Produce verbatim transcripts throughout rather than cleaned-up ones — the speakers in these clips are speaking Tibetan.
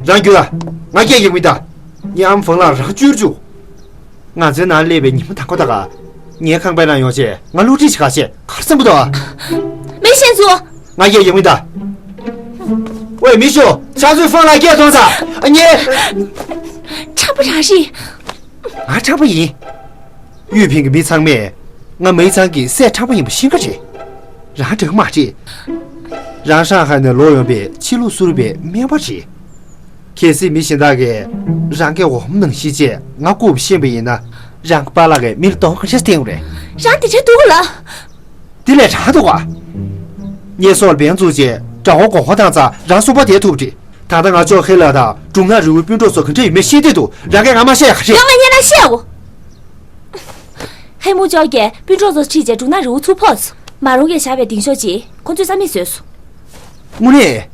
རང་རྒྱུགས་ལ། ང་སྐད་ཡག་མི་གདའ། ངའི་ཨམ་ཧྥང་ལགས་རང་བཅོས་བཅུག་ང་ཚོའི་ནང་སླེབས་པའི་ཉི་མ་དང་པོ་དག་ངའི་ཁང་པའི་ནང་ཡོང་བྱས་ང་སློབ་ཁྲིད་བྱེད་ག་བྱས་གར་སོང་པ་དོ། མེ་ཤེས་སུ། ང་སྐད་ཡག་མི་གདའ། ཝེ་མི་ཤོ། ཆང་ཚུའི་ཧྥང་ལགས་སྐད་གཏོང་ས། ཨ་ཉེ། ཁྲམ་པ་རང་རེད། ང་ཁྲམ་པ་ཡིན། ཡུས་ཕིང་གི་མི་ཚང་མས་ང་མའི་ཚང་གི་སྲས་ཁྲམ་པ་ཡིན་པ་ཤེས་ཀྱི་རེད། རང་འདྲ་མ་རེད། རང་ཧྲང་ཧའེ་ནས་ལོག་ཡོང་པའི་ཕྱི་ལུགས་གསོ་རིག་པའི་སྨན་པ་རེད། གལ་སྲིད་མི་གཞན་དག་གིས་རང་གི་འོ་མ་ནང་བཞིན་བྱས་ང་བཀུག་པ་ཤེས་པ་ཡིན་ན། རང་གི་པཱ་ལགས་ཀྱིས་མི་ལ་གདོང་ག་འདྲས་བསྟན་དགོས་རེད། རང་དེ་འདྲས་འདུག་ག་ལ། དེ་ལས་དྲག་འདུག་ག་ངས་སྲོག་ལ་འབེན་བཙུགས་རྗེས་དགྲ་བོ་མགོ་སྐོར་བཏང་ཙང་རང་གསུམ་པ་བསྡད་ཐུབ་རེད། ད་ལྟ་ང་ཅོ་ཧེ་ལགས་དང་ཀྲུང་ནག་རི་བོའི་སྤུན་གྲོགས་ཚོ་ག་འདྲ་ཡིན་མིན་ཤེས་བསྡད་འདུག་རང་གིས་ང་མ་བཤད་ཡག་ག་རེད། ཡང་ང་ཉན་ན་བཤད་འོ། ཧེ་མུ་ཅོག་གིས་སྤུན་གྲོགས་ཚོ་ཁྲིད་རྗེས་ཀྲུང་ནག་རི་བོ་ཚུར་ཕོག་སོང་། མ་རུང་གིས་བཞག་པའི་ལྡིང་ཤོག་ཅིག་ཁོ་ཚོས་རྩ་མེད་བཟོས་སོང་། དངོས་གནས།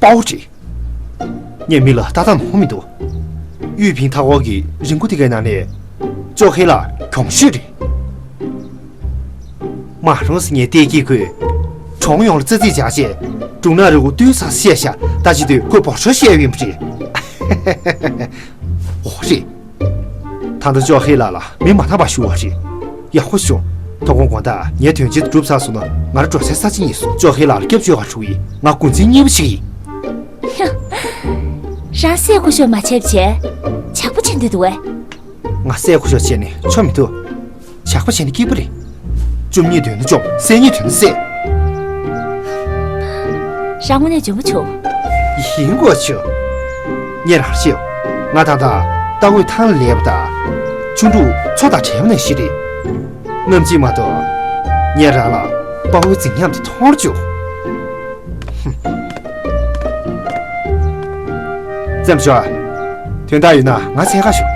དཔའ་བོ་རེད། ངས་མི་ལ་ལྟ་སྟངས་ནོར་མི་འདུག་ཡུས་ཕིང་མཐའ་འཁོར་གྱི་རི་མགོ་དེ་གའི་ནང་ནས་ཅོ་ཧེ་ལགས་གྱོང་ཤོས་རེད། མ་རུང་ངས་བལྟས་ཀྱིས་ཁོས་གྲོངས་ཡོང་ལ་ཙག་ཙིག་བྱས་རྗེས་ཀྲུང་ནག་རི་བོ་བཏུལ་ཚར་བཤད་ཤག་ད་བྱེད་དུས་ཁོས་བོར་ཤོར་བཤད་ཡོད་པ་རེད། འོ་རེད། ད་ལྟ་ཅོ་ཧེ་ལགས་ལ་མི་མ་མཐའ་མ་ཞུ་བ་རེད། ཡག་པོ་བྱུང་། དོ་དགོང་དགོང་དག་ངའི་དོན་ཆེན་དེ་གྲུབ་ཚར་སོང་ན་ང་རང་འགྲོ་སའི་ས་ཆ་རྙེད་སོང་། ཅོ་ཧེ་ལགས་ལ་སྐྱབས་བཅོལ་ག་ཞུ་གི་ཡིན། ང་འགོ་འཛིན་གཉིས་པ་ཞིག་ཡིན། ཧ། རང་སྲས་སྐུ་ཞབས་མ་བྱས་པ་བྱས། ཇག་པ་བྱེད་འདོད་འདུག་གས། ང་སྲས་སྐུ་ཞབས་བྱས་ནས་ཆོ་མི་ཐུབ། ཇག་པ་བྱས་ནས་སྐྱིད་པོ་རེད། བཅོམ་སྙིང་འདོད་ན་བཅོམ། བསད་སྙིང་འདོད་ན་བསད། རང་དངོས་གནས་འཇོན་པོ་བྱུང་། ཡིན་དགོས་བྱུང་། ངས་རང་ཤེས། ང་ད་ལྟ་རྟ་ཕོའི་ཐང་ལ་སླེབས་པ་དང་། ཆུ་འབྲུག་མཚོ་དང་བྲལ་བ་ནང་བཞིན་རེད། ངམ་གཅིག་མ་གཏོགས། ངས་རང་ལ་དཔའ་བོའི་རྫིག་ཉམས་དེ་མཐོང་རྒྱུ། བཙེམ་ཤོག་དོན་དག་ཡོད་ན་ང་འཚོལ་ག་ཤོག་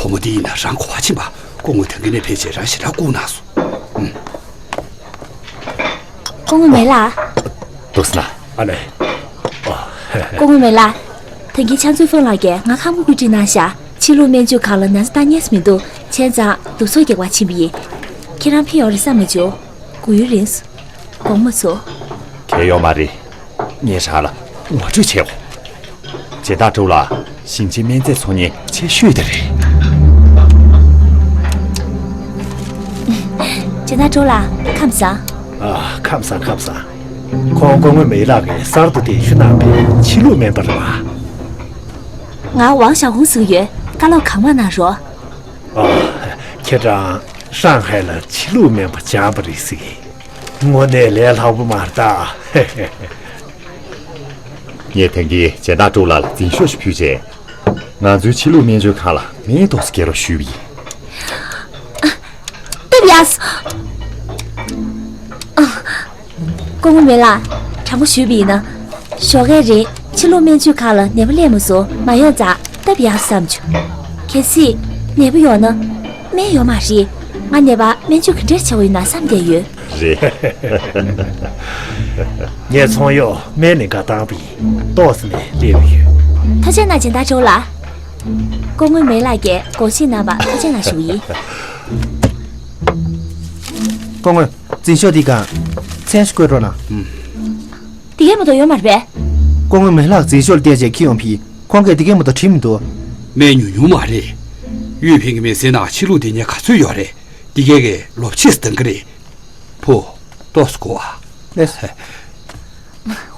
བུ་མོ་འདི་ཡིན་ན་རང་གོ་བ་ཕྱིན་པ། སྐུ་ངོ་དེང་གི་ནས་ཕེབས་རྗེས་རང་ཞེ་དྲག་སྐུག་ན་སོང་། ཨུམ། སྐུ་ངོ་མེ་ལགས། འདུག་སེ་ན། ཨ་ལེ། སྐུ་ངོ་མེ་ལགས། དེང་གི་ཆང་ཚུའི་ཧྥུང་ལགས་ཀྱིས་ང་ཁང་པ་བཀོད་སྒྲིག་གནང་ཤག་ཕྱི་ལུགས་སྨན་བཅོས་ཁང་ལ་ན་ཚ་བཏང་ཉན་ས་མི་འདུག་བྱས་ཙང་གདུག་ཚོགས་རྒྱག་པར་ཕྱིན་པ་ཡིན། ཁྱེད་རང་ཕེབས་ཡོང་རེད་བསམ་མ་བྱུང་། སྒུག་ཡུན་རིང་སོང་། དགོངས་མ་ཚོམ། གལ་ཡོད་མ་རེད། ངས་རང་ལ་ངོ་སྤྲོད་བྱེད་དགོས། སྦྱིན་བདག་ཀྲོའུ་ལགས་ཞིང་ཆེན་སྨན་རྫས་ཚོང་གཉེར་ཆེ་ཤོས་དེ་རེད། སྦྱིན་བདག་ཀྲོའུ་ལགས་ཁམས་བཟང་། ཨ། ཁམས་བཟང་ཁམས་བཟང་། ཁོང་སྐུ་ངོ་མེ་ལགས་ཀྱིས་གསར་དུ་གདན་ཞུ་གནང་པའི་ཕྱི་ལུགས་སྨན་པ་རེད་པ། ང་ཝང་ཞའོ་ཧུང་ཟེར་གྱི་ཡོད། བཀའ་སློབ་གང་མང་གནང་རོགས། ཨ། ཁྱེད་རང་ཧྲང་ཧའེ་ལ་ཕྱི་ལུགས་སྨན་པ་སྦྱངས་པ་རེད་ཟེར་གི། དངོས་གནས་ལས་སླ་པོ་མ་རེད་ད། ངས་དེང་གི་སྦྱིན་བདག་ཀྲོའུ་ལགས་ལ་འཛིན་ཤོག་ཞིག་ཕུལ་རྗེས། ང་ཚོའི་ཕྱི་ལུགས་སྨན་བཅོས་ཁང་ལ་སྨན་ཏོག་ཙམ་སྐྱེལ་རོགས་ཞུས་པ་ཡིན། སྟབས་ཡག་སོང་། ཨ། སྐུ་ངོ་མེ་ལགས། དྲང་པོ་ཞུས་པ་ཡིན་ན། ཞོགས་ཀས་རིང་ཕྱི་ལུགས་སྨན་བཅོས་ཁང་ལ་ནད་པ་སླེབས་མ་སོང་། མ་ཡོང་ཙང་སྟབས་ཡག་བསམ་བྱུང་། གལ་སྲིད་ནད་པ་ཡོང་ན། སྨན་ཡོད་མ་རེད། ང་ནད་པར་སྨན་བཅོས་ག་འདྲས་བྱ་དགོས་ཡོད་ན་བསམ་བསྡད་ཡོད། རེད། ངས་ཚོང་གཡོག་སྨན་ནི་འགའ་བཏང་པ་ཡིན། ཏོག་ཙམ་ནས་སླེབས་ཡོད། ཐུགས་རྗེ་གནང་སྦྱིན་བདག་ཀྲོའུ་ལགས། སྐུ་ངོ་མེ་ལགས་ཀྱིས་དགོངས་བཞེས་གནང་བར་ཐུགས་རྗེ་གནང་ཞུ་ཡིན། སྐུ་ངོ། འཛིན་ཤོག་འདི་སྒང་མཚན་ཞིག་བཀོད་རོགས་གནང་། འདི་གའི་མ་གཏོགས་ཡོད་མ་རེད་པས། སྐུ་ངོ་མེ་ལགས་འཛིན་ཤོག་ལ་བལྟས་རྗེས་འཁྱེར་ཡོང་པ་ཡིན། ཁོང་གིས་འདི་གའི་མ་གཏོགས་བྲིས་མི་འདུག་སྨན་ཉུང་ཉུང་མ་རེད། ཡུས་ཕིང་གི་མི་ཚེ་ནང་ཕྱི་ལུགས་འདི་ཉིད་ག་ཚོད་ཡོད་རེད། འདི་གའི་གི་ལོ་ཕྱིས་སུ་འདང་གི་རེད། བུ། ཏོག་ཙམ་སྒུག་ཨ། ལགས་སོ།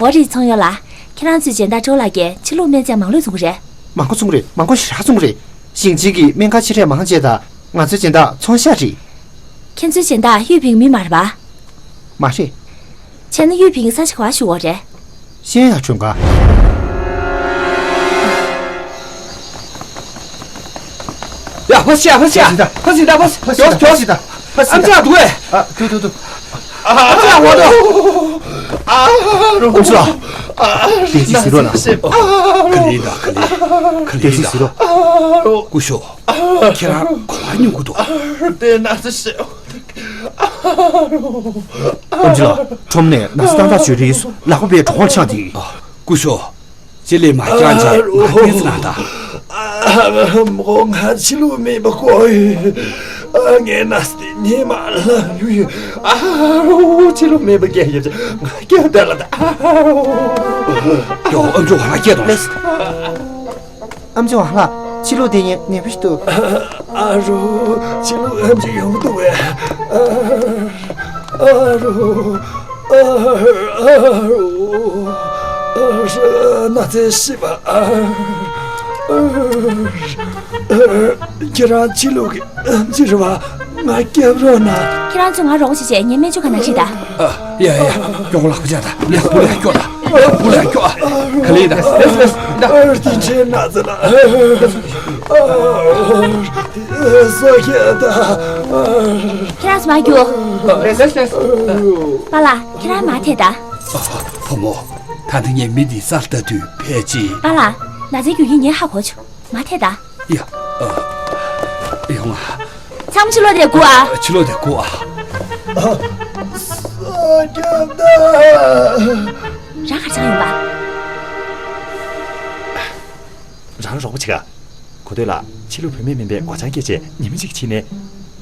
འོ་རེད། ཚོང་གཡོག་ལགས། ཁྱེད་རང་ཚོའི་སྦྱིན་བདག་ཀྲོའུ་ལགས་ཀྱིས་ཕྱི་ལུགས་སྨན་རྫས་མང་ལོས་བཙོང་གི་རེད། མང་པོ་བཙོང་གི་རེད། མང་པོ་ཞེ་དྲག་བཙོང་གི་རེད། ཞིང་ཆེན་གྱི་སྨན་ཁང་ཆེ་གྲས་མང་ཆེ་དག་ང་ཚོའི་སྦྱིན་བདག་ཚོང་ཤག་རེད། ཁྱེད་ཚོའི་སྦྱིན་བདག་ཡུས་ཕིང་མི་མ་རེད་པ། མ་རེད། བྱས་ན་ཡུས་ཕིང་གི་ས་ཆ་ག་པར་བཞུགས་ཡོད་རེད། ཤེས་ཡ་བྱུང་ག་ཡ། ཕ་སི་ཡ། ཕ་སི་ཡ། ཕ་སི་ཡ། ཕ་སི་ཡ། ཕ་སི་ཡ། ཕ་སི་ཡ། ཨམ་ཅག་འདུག་གས། ཨ། ཐུག་ཐུག་ཐུག་ཨམ་ཅག་འོ་དོ། ཨ། རོ། ཨམ་ཅག། བདེ་སྐྱིད་ཟེར་རོགས་གནང་། ག་ལེ་ད། ག་ལེ། ག་ལེ་ད། བདེ་སྐྱིད་ཟེར་རོགས། སྐུ་ཞབས། ཁྱེད་རང་གོ་བ་ཉུང་གི་འདུག་དེ་ན་ཟེར། ཨ་ཅེ་ལགས། ཁྲོམ་ནས་ན་ཚ་བཏང་ཐག་ཆོད་རེད། ལག་པ་བས་གྲོད་ཁོག་ཆག་འདི། ཨ། སྐུ་ཞབས། ཅི་ལས་མ་ཀྱང་ཅེ་མ་ཏིས་ན་ད། ཨ་མོ་ང་ཕྱི་ལུགས་མེད་པ་གོ་ཡོད། ཨ་ངའི་ན་ཚ་དེ་ཉི་མ་ལ་ཡུ་ཡུ། ཨ་རོ་ཕྱི་ལུགས་མེད་པ་སྐད་ཡོད་ཅེ་ང་སྐད་བདེ་ལ་ད། ཨ་རོ། ཡོ་ཨམ་ཅོག་ཧ་ལ་སྐད་གཏོང་ལེ། ཨམ་ཅོག་ཧ་ལ་ཕྱི་ལུགས་དེ་ཉེ་ཉེ་པོ་ཞིག་འདུག་ཨ་རོ། ཕྱི་ལུགས་ཨམ་ཅོག་ཡོང་འདུག་བས། ཨ་ཨ་རོ། ཨ་ཨ་རོ། ཨ་ན་ཚ་ཤི་བ། ཨ་ཨ་ཁྱེད་རང་ཕྱི་ལུགས་ཀྱི་ཨམ་ཅོག་རེད་བ། ང་སྐྱབས་རོགས་གནང་། ཁྱེད་རང་ཚོ་ང་རོགས་བྱེད་བྱས་ངའི་སྨན་བཅོས་ག་ན་ཁྲིད་ད། ཨ། ཡ་ཡ། མགྱོགས་པོ་ལག་པ་བྱ་ད། ལག་པ་ལ་སྐྱོ་ད། ལག་པ་ལ་སྐྱོ། ག་ལེ་ད། ལེས་ལེས་ད། ཨ་དེ་ཆེ་ན་ཚ་ལ། ཨ་སོ་ཁྱེད་ད། ཁྱེད་རང་ཚོ་མ་རྒྱུག་ལེས་ལེས་ལེས། པཱ་ལགས་ཁྱེད་རང་མ་ཐད་ད། ཨ། བུ་མོ། ད་ལྟ་ངས་མི་འདི་རྩར་ལྟ་དུས་ཕལ་ཆེར། པཱ་ལགས་ན་ཚའི་རྒྱུ་རྐྱེན་ངས་ཧ་གོ་བྱུང་། མ་ཐད་ད། ཡ། ཨ། ཡོང་ཨ། ཚང་མ་ཕྱི་ལོགས་དེར་སྒུག་ཨ། ཕྱི་ལོགས་དེར་སྒུག་ཨ། ཨ། ས་སྐྱོབ་ད། རང་ག་ཚང་ཡོང་པ། རང་རོགས་པ་བྱེད་ག་གོ་ཐོས་ལ་ཕྱི་ལུགས་བུད་མེད་སྨན་པས་སྒོ་བྱང་བཀལ་རྗེས་ཉི་མ་གཅིག་ཕྱིན་ནས་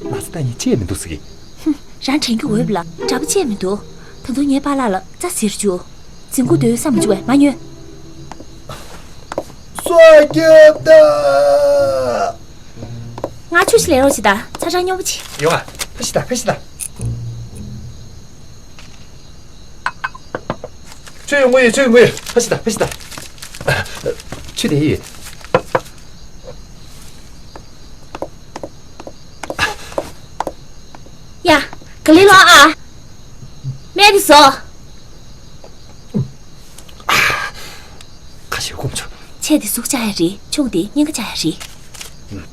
ན་ཚ་ལྟ་ཉན་ཅི་ཡང་མི་འདུག་ཟེར་གི། ཧུམ། རང་དྲན་རྒྱུ་འོས་པ་ལ་འདྲ་པོ་ཅི་ཡང་མི་འདུག་ད་དུང་ངའི་པཱ་ལགས་ལ་རྩ་ཟེར་བཅུག་འཛིན་སྐུ་སྡོད་ཡོད་བསམ་བཅུག་པས་མ་ཉོན། སོ་སྐྱོབ་ད། ང་ཆུ་ཞིག་ལེན་རོགས་བྱེད་ད། ཚ་གྲང་སྙོམས་པོ་བྱེད། ཡོང་ཨ། ཕ་ཤི་ད་ཕ་ཤི་ད། ཆུ་ཡོང་གི་ཡོད་ཆུ་ཡོང་གི་ཡོད། ཕ་ཤི་ད་ཕ་ཤི་ད། ཆུ་དེ་ཡོད། ཡ། ག་ལེ་ལོ་ཨ། སྨན་དེ་བཟོ། ཁ་ཤས་སྐོམ་བྱུང་། ཆེ་དེ་ཟུག་བཅག་ཡ་རེད། ཆུང་དེ་སྙིང་ག་བཅག་ཡ་རེད།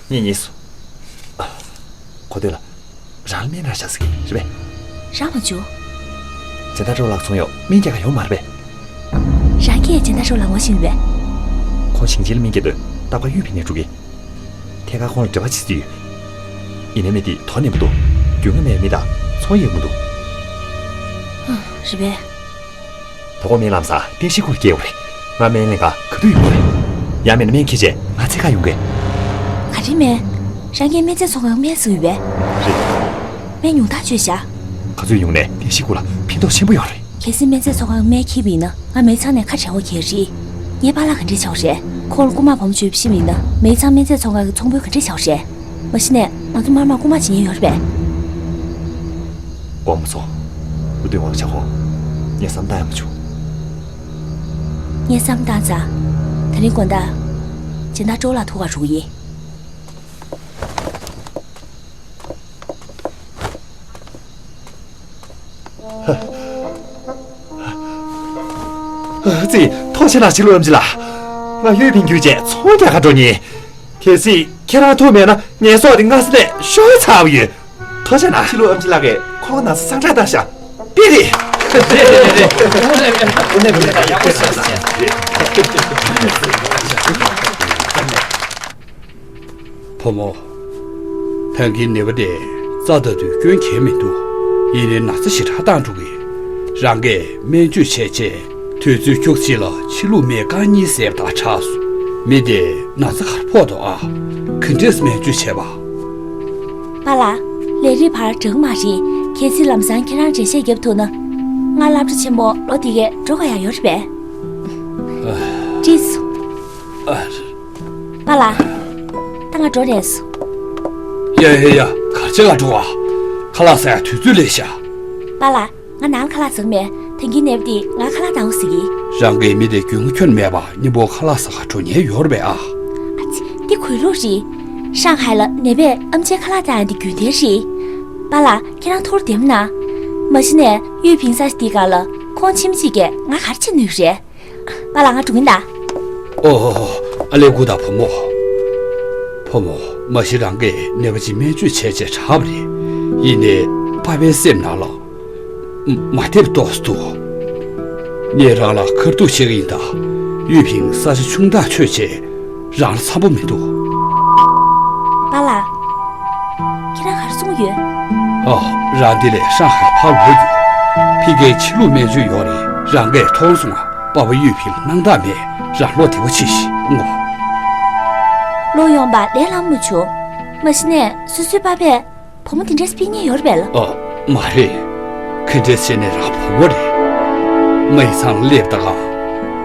ངས་ཉོས་སོང་། གོ་ཐོས་ལ། རང་ལ་སྨན་རག་ཤག་ཟེར་གི་རེད་པས། རག་མ་བྱུང་། སྦྱིན་བདག་ཀྲོའུ་ལགས་ཚོང་གཡོག་སྨན་རྒྱག་ག་ཡོང་མ་རེད་པས། རང་གིས་སྦྱིན་བདག་ཀྲོའུ་ལགས་ངོ་ཤེས་ཡོད་པས། ཁོང་ཞིང་ཆེན་ལ་སྨན་རྒྱག་དུས་སྟབས་ཀ་ཡུས་ཕིང་ནས་འགྲོ་གི། ཐད་ཀར་ཁོང་ལ་འབྲེལ་བ་བྱེད་རྩིས་ཡོད། ཡིན་ནའི་མི་དེ་དོ་ནན་པོ་འདུག་རྒྱུས་མངའ་མེད་མི་དང་ཚོང་ཡག་མི་འདུག་རེད་པས། དོ་དགོང་སྨན་ལམ་སང་བསྟན་ཤིང་ཁུག་སྐྱེལ་དགོས་རེད། ང་སྨན་ལེན་ག་ག་དུས་ཡོང་དགོས་རེད། ཡང་མིན་ན་སྨན་འཁྱེར་རྗེས་ང་འཚོལ་ག་ཡོང་གི། ག་རེ་སྨན། རང་གིས་སྨན་རྫས་ཚོང་ཁང་སྨན་བཟོས་ཡོད་པས། རེད། སྨན་ཉུང་མཐའ་ཆོད་ཤག་ག་ཚོད་ཡོང་ནའི་བསྟན་ཤིང་ཁུག་ལ་ཕན་ཐོགས་ཆེན་པོ་ཡོད་རེད། གལ་སྲིད་སྨན་རྫས་ཚོང་ཁང་སྨན་འཁྱེར་བ་ཡིན་ན་ང་མའི་ཚང་ནས་ཁ་བྲལ་བ་གལ་རེད། ངའི་པཱ་ལགས་ག་འདྲས་བྱ་བ་རེད། ཁོང་ལ་རྐུ་མ་བུ་མོ་བྱོས་ཤེས་པ་ཡིན་ན་མའི་ཚང་སྨན་རྫས་ཚོང་ཁང་གི་ཚོང་དཔོན་ག་འདྲས་བྱ་བ་རེད། མ་གཞི་ནས་ང་ཚོ་མར་མར་རྐུ་མ་བྱེད་མཁན་ཡོད་རེད་པས། དབང་མོ་ཚོ། འུ་དུས་དབང་ཆ་ཁོང་། ངས་བསམ་བཏང་ཡང་མ་བྱུང་། ངས་བསམ་བཏང་ཚར། དེ་རིང་དགོང་དག་སྦྱིན་བདག་ཀྲོའུ་ལགས་ཐུག་ག་འགྲོ་གི་ཡིན། ཙི། ཐུགས་རྗེ་གནང་། ཕྱི་ལུགས་ཨམ་ཆི་ལགས། ང་ཡུས་ཕིང་བརྒྱུད་བྱས་ཚོང་རྒྱག་ག་འགྲོ་མཁན་ཡིན། གལ་སྲིད་ཁྱེད་རང་ཐུག་མེད་ན་ངའི་སྲོག་དེ་སྔ་ས་ནས་ཤོར་ཚར་བ་ཡིན། ཐུགས་རྗེ་གནང་། ཕྱི་ལུགས་ཨམ་ཆི་ལགས་ཀྱིས་ཁོང་ན་ཚ་སངས་དྲག་བཏང་ཤག་དཔེ་རེད། རེད་རེད་རེད། དངོས་གནས་དངོས་གནས་ཡག་པོ་བྱས་སོང་། བུ་མོ། ད་གིན་ནད་པ་དེ་རྩ་ལྟ་དུས་སྐྱོན་གང་ཡང་མི་འདུག་ཡིན་ནའི་ན་ཚ་ཞེ་དྲག་བཏང་འགྲོ་གི། རང་གིས་སྨན་བཅོས་བྱས་རྗེས་དུས་ཚོད་ཁྱུག་ཅིག་ལ་ཕྱི་ལུགས་སྨན་རྐང་གཉིས་བཟས་པ་དང་ཆགས་སོང་། མི་དེ་ན་ཚ་ག་རེ་ཕོག་འདུག་ཨ། ག་འདྲས་སྨན་བཅོས་བྱས་པ། པཱ་ལགས། ལས་རིམ་བར་འགྲོ་གི་མ་རེད། གལ་སྲིད་ལམ་སང་ཁྱེད་རང་འགྲེལ་བཤད་བརྒྱབ་ཐུབ་ན། ང་སློབ་གྲྭ་ཆེན་མོ་ལོ་འདི་གས་འགྲོ་ག་ཡག་ཡོད་རེད་པས། ཨ། བྲིས་སོང་། ཨ། པཱ་ལགས། ད་ང་འགྲོ་རན་སོང་། ཡ་ཡ་ཡ། ག་རེ་བྱེད་ག་འགྲོ་བ། ཁ་ལག་ཟ་ཡག་དུས་ཚོད་སླེབས་ཤག་པཱ་ལགས། ང་ནང་ལ་ཁ་ལག་ཟ་གི་མེད། ད་གིན་ནད་པ་དེས་ང་ཁ་ལག་བཏང་དགོས་ཟེར་གི། རང་གིས་མི་དེ་རྒྱུས་མངའ་ཁྱོན་མེད་པར་མཉམ་པོ་ཁ་ལག་ཟ་ག་འགྲོ་མཁན་ཡོད་རེད་པས་ཨ། ཨ་ཙི། འདི་གུས་ལུགས་རེད། ཧྲང་ཧའེ་ལ་ནད་པས་ཨམ་ཆིའི་ཁ་ལག་བཏང་ཡག་འདི་རྒྱུན་ལྡན་རེད། པཱ་ལགས། ཁྱེད་རང་ཐུགས་བདེ་མོ་གནང་། མ་གཞི་ནས་ཡུས་ཕིང་ས་ཆ་འདི་སྒང་ལ་ཁོང་ཕྱིན་པ་གཅིག་གིས་ང་ག་རེ་བྱེད་ནུས་རེད། པཱ་ལགས། ང་འགྲོ་གི་ཡིན་ད། ཨོ། ཨ་ལས། སྒུག་དང་བུ་མོ། བུ་མོ། མ་གཞི་རང་གིས་ནད་པ་ཅིག་སྨན་བཅོས་བྱས་རྗེས་དྲག་པ་རེད། ཡིན་ནའི་པ་ཕའི་སེམས་ནང་ལ་མ་བདེ་བ་ཏོག་ཙམ་འདུག་ངས་རང་ལ་ཁ་ཐུག་བཤད་ཀྱི་ཡིན་ད། ཡུས་ཕིང་ས་ཆ་ཆུང་ཐག་ཆོད་བྱས་རང་ལ་འཚམ་པོ་མི་འདུག་པཱ་ལགས། ཁྱེད་རང་ག་རེ་གསུང་གི་ཡོད། ཨ། རང་འདི་ལས་ཧྲང་ཧའེ་ཕར་ལོག་རྒྱུ། ཕ་གིར་ཕྱི་ལུགས་སྨན་བཅོས་ཡོད་རེད། རང་གིས་མཐོང་སོང་ང་། པ་ཕ་གཡུས་ཕི་ལ་སྣང་དག་མེད། རང་ལོག་བདེ་པོ་བྱེད་ཤིག་ངོ་། ལོག་ཡོང་པ་ལས་སླ་མོ་བྱུང་། མ་གཞི་ནས་སོ་སོའི་པ་ཕས་བུ་མོ་དེ་འདྲས་ཕུད་མཁན་ཡོད་རེད་པས་ལ། ཨ། མ་རེད། ག་འདྲས་བྱས་ནས་རང་བུ་མོ་རེད། མའི་ཚང་སླེབས་ད་ག་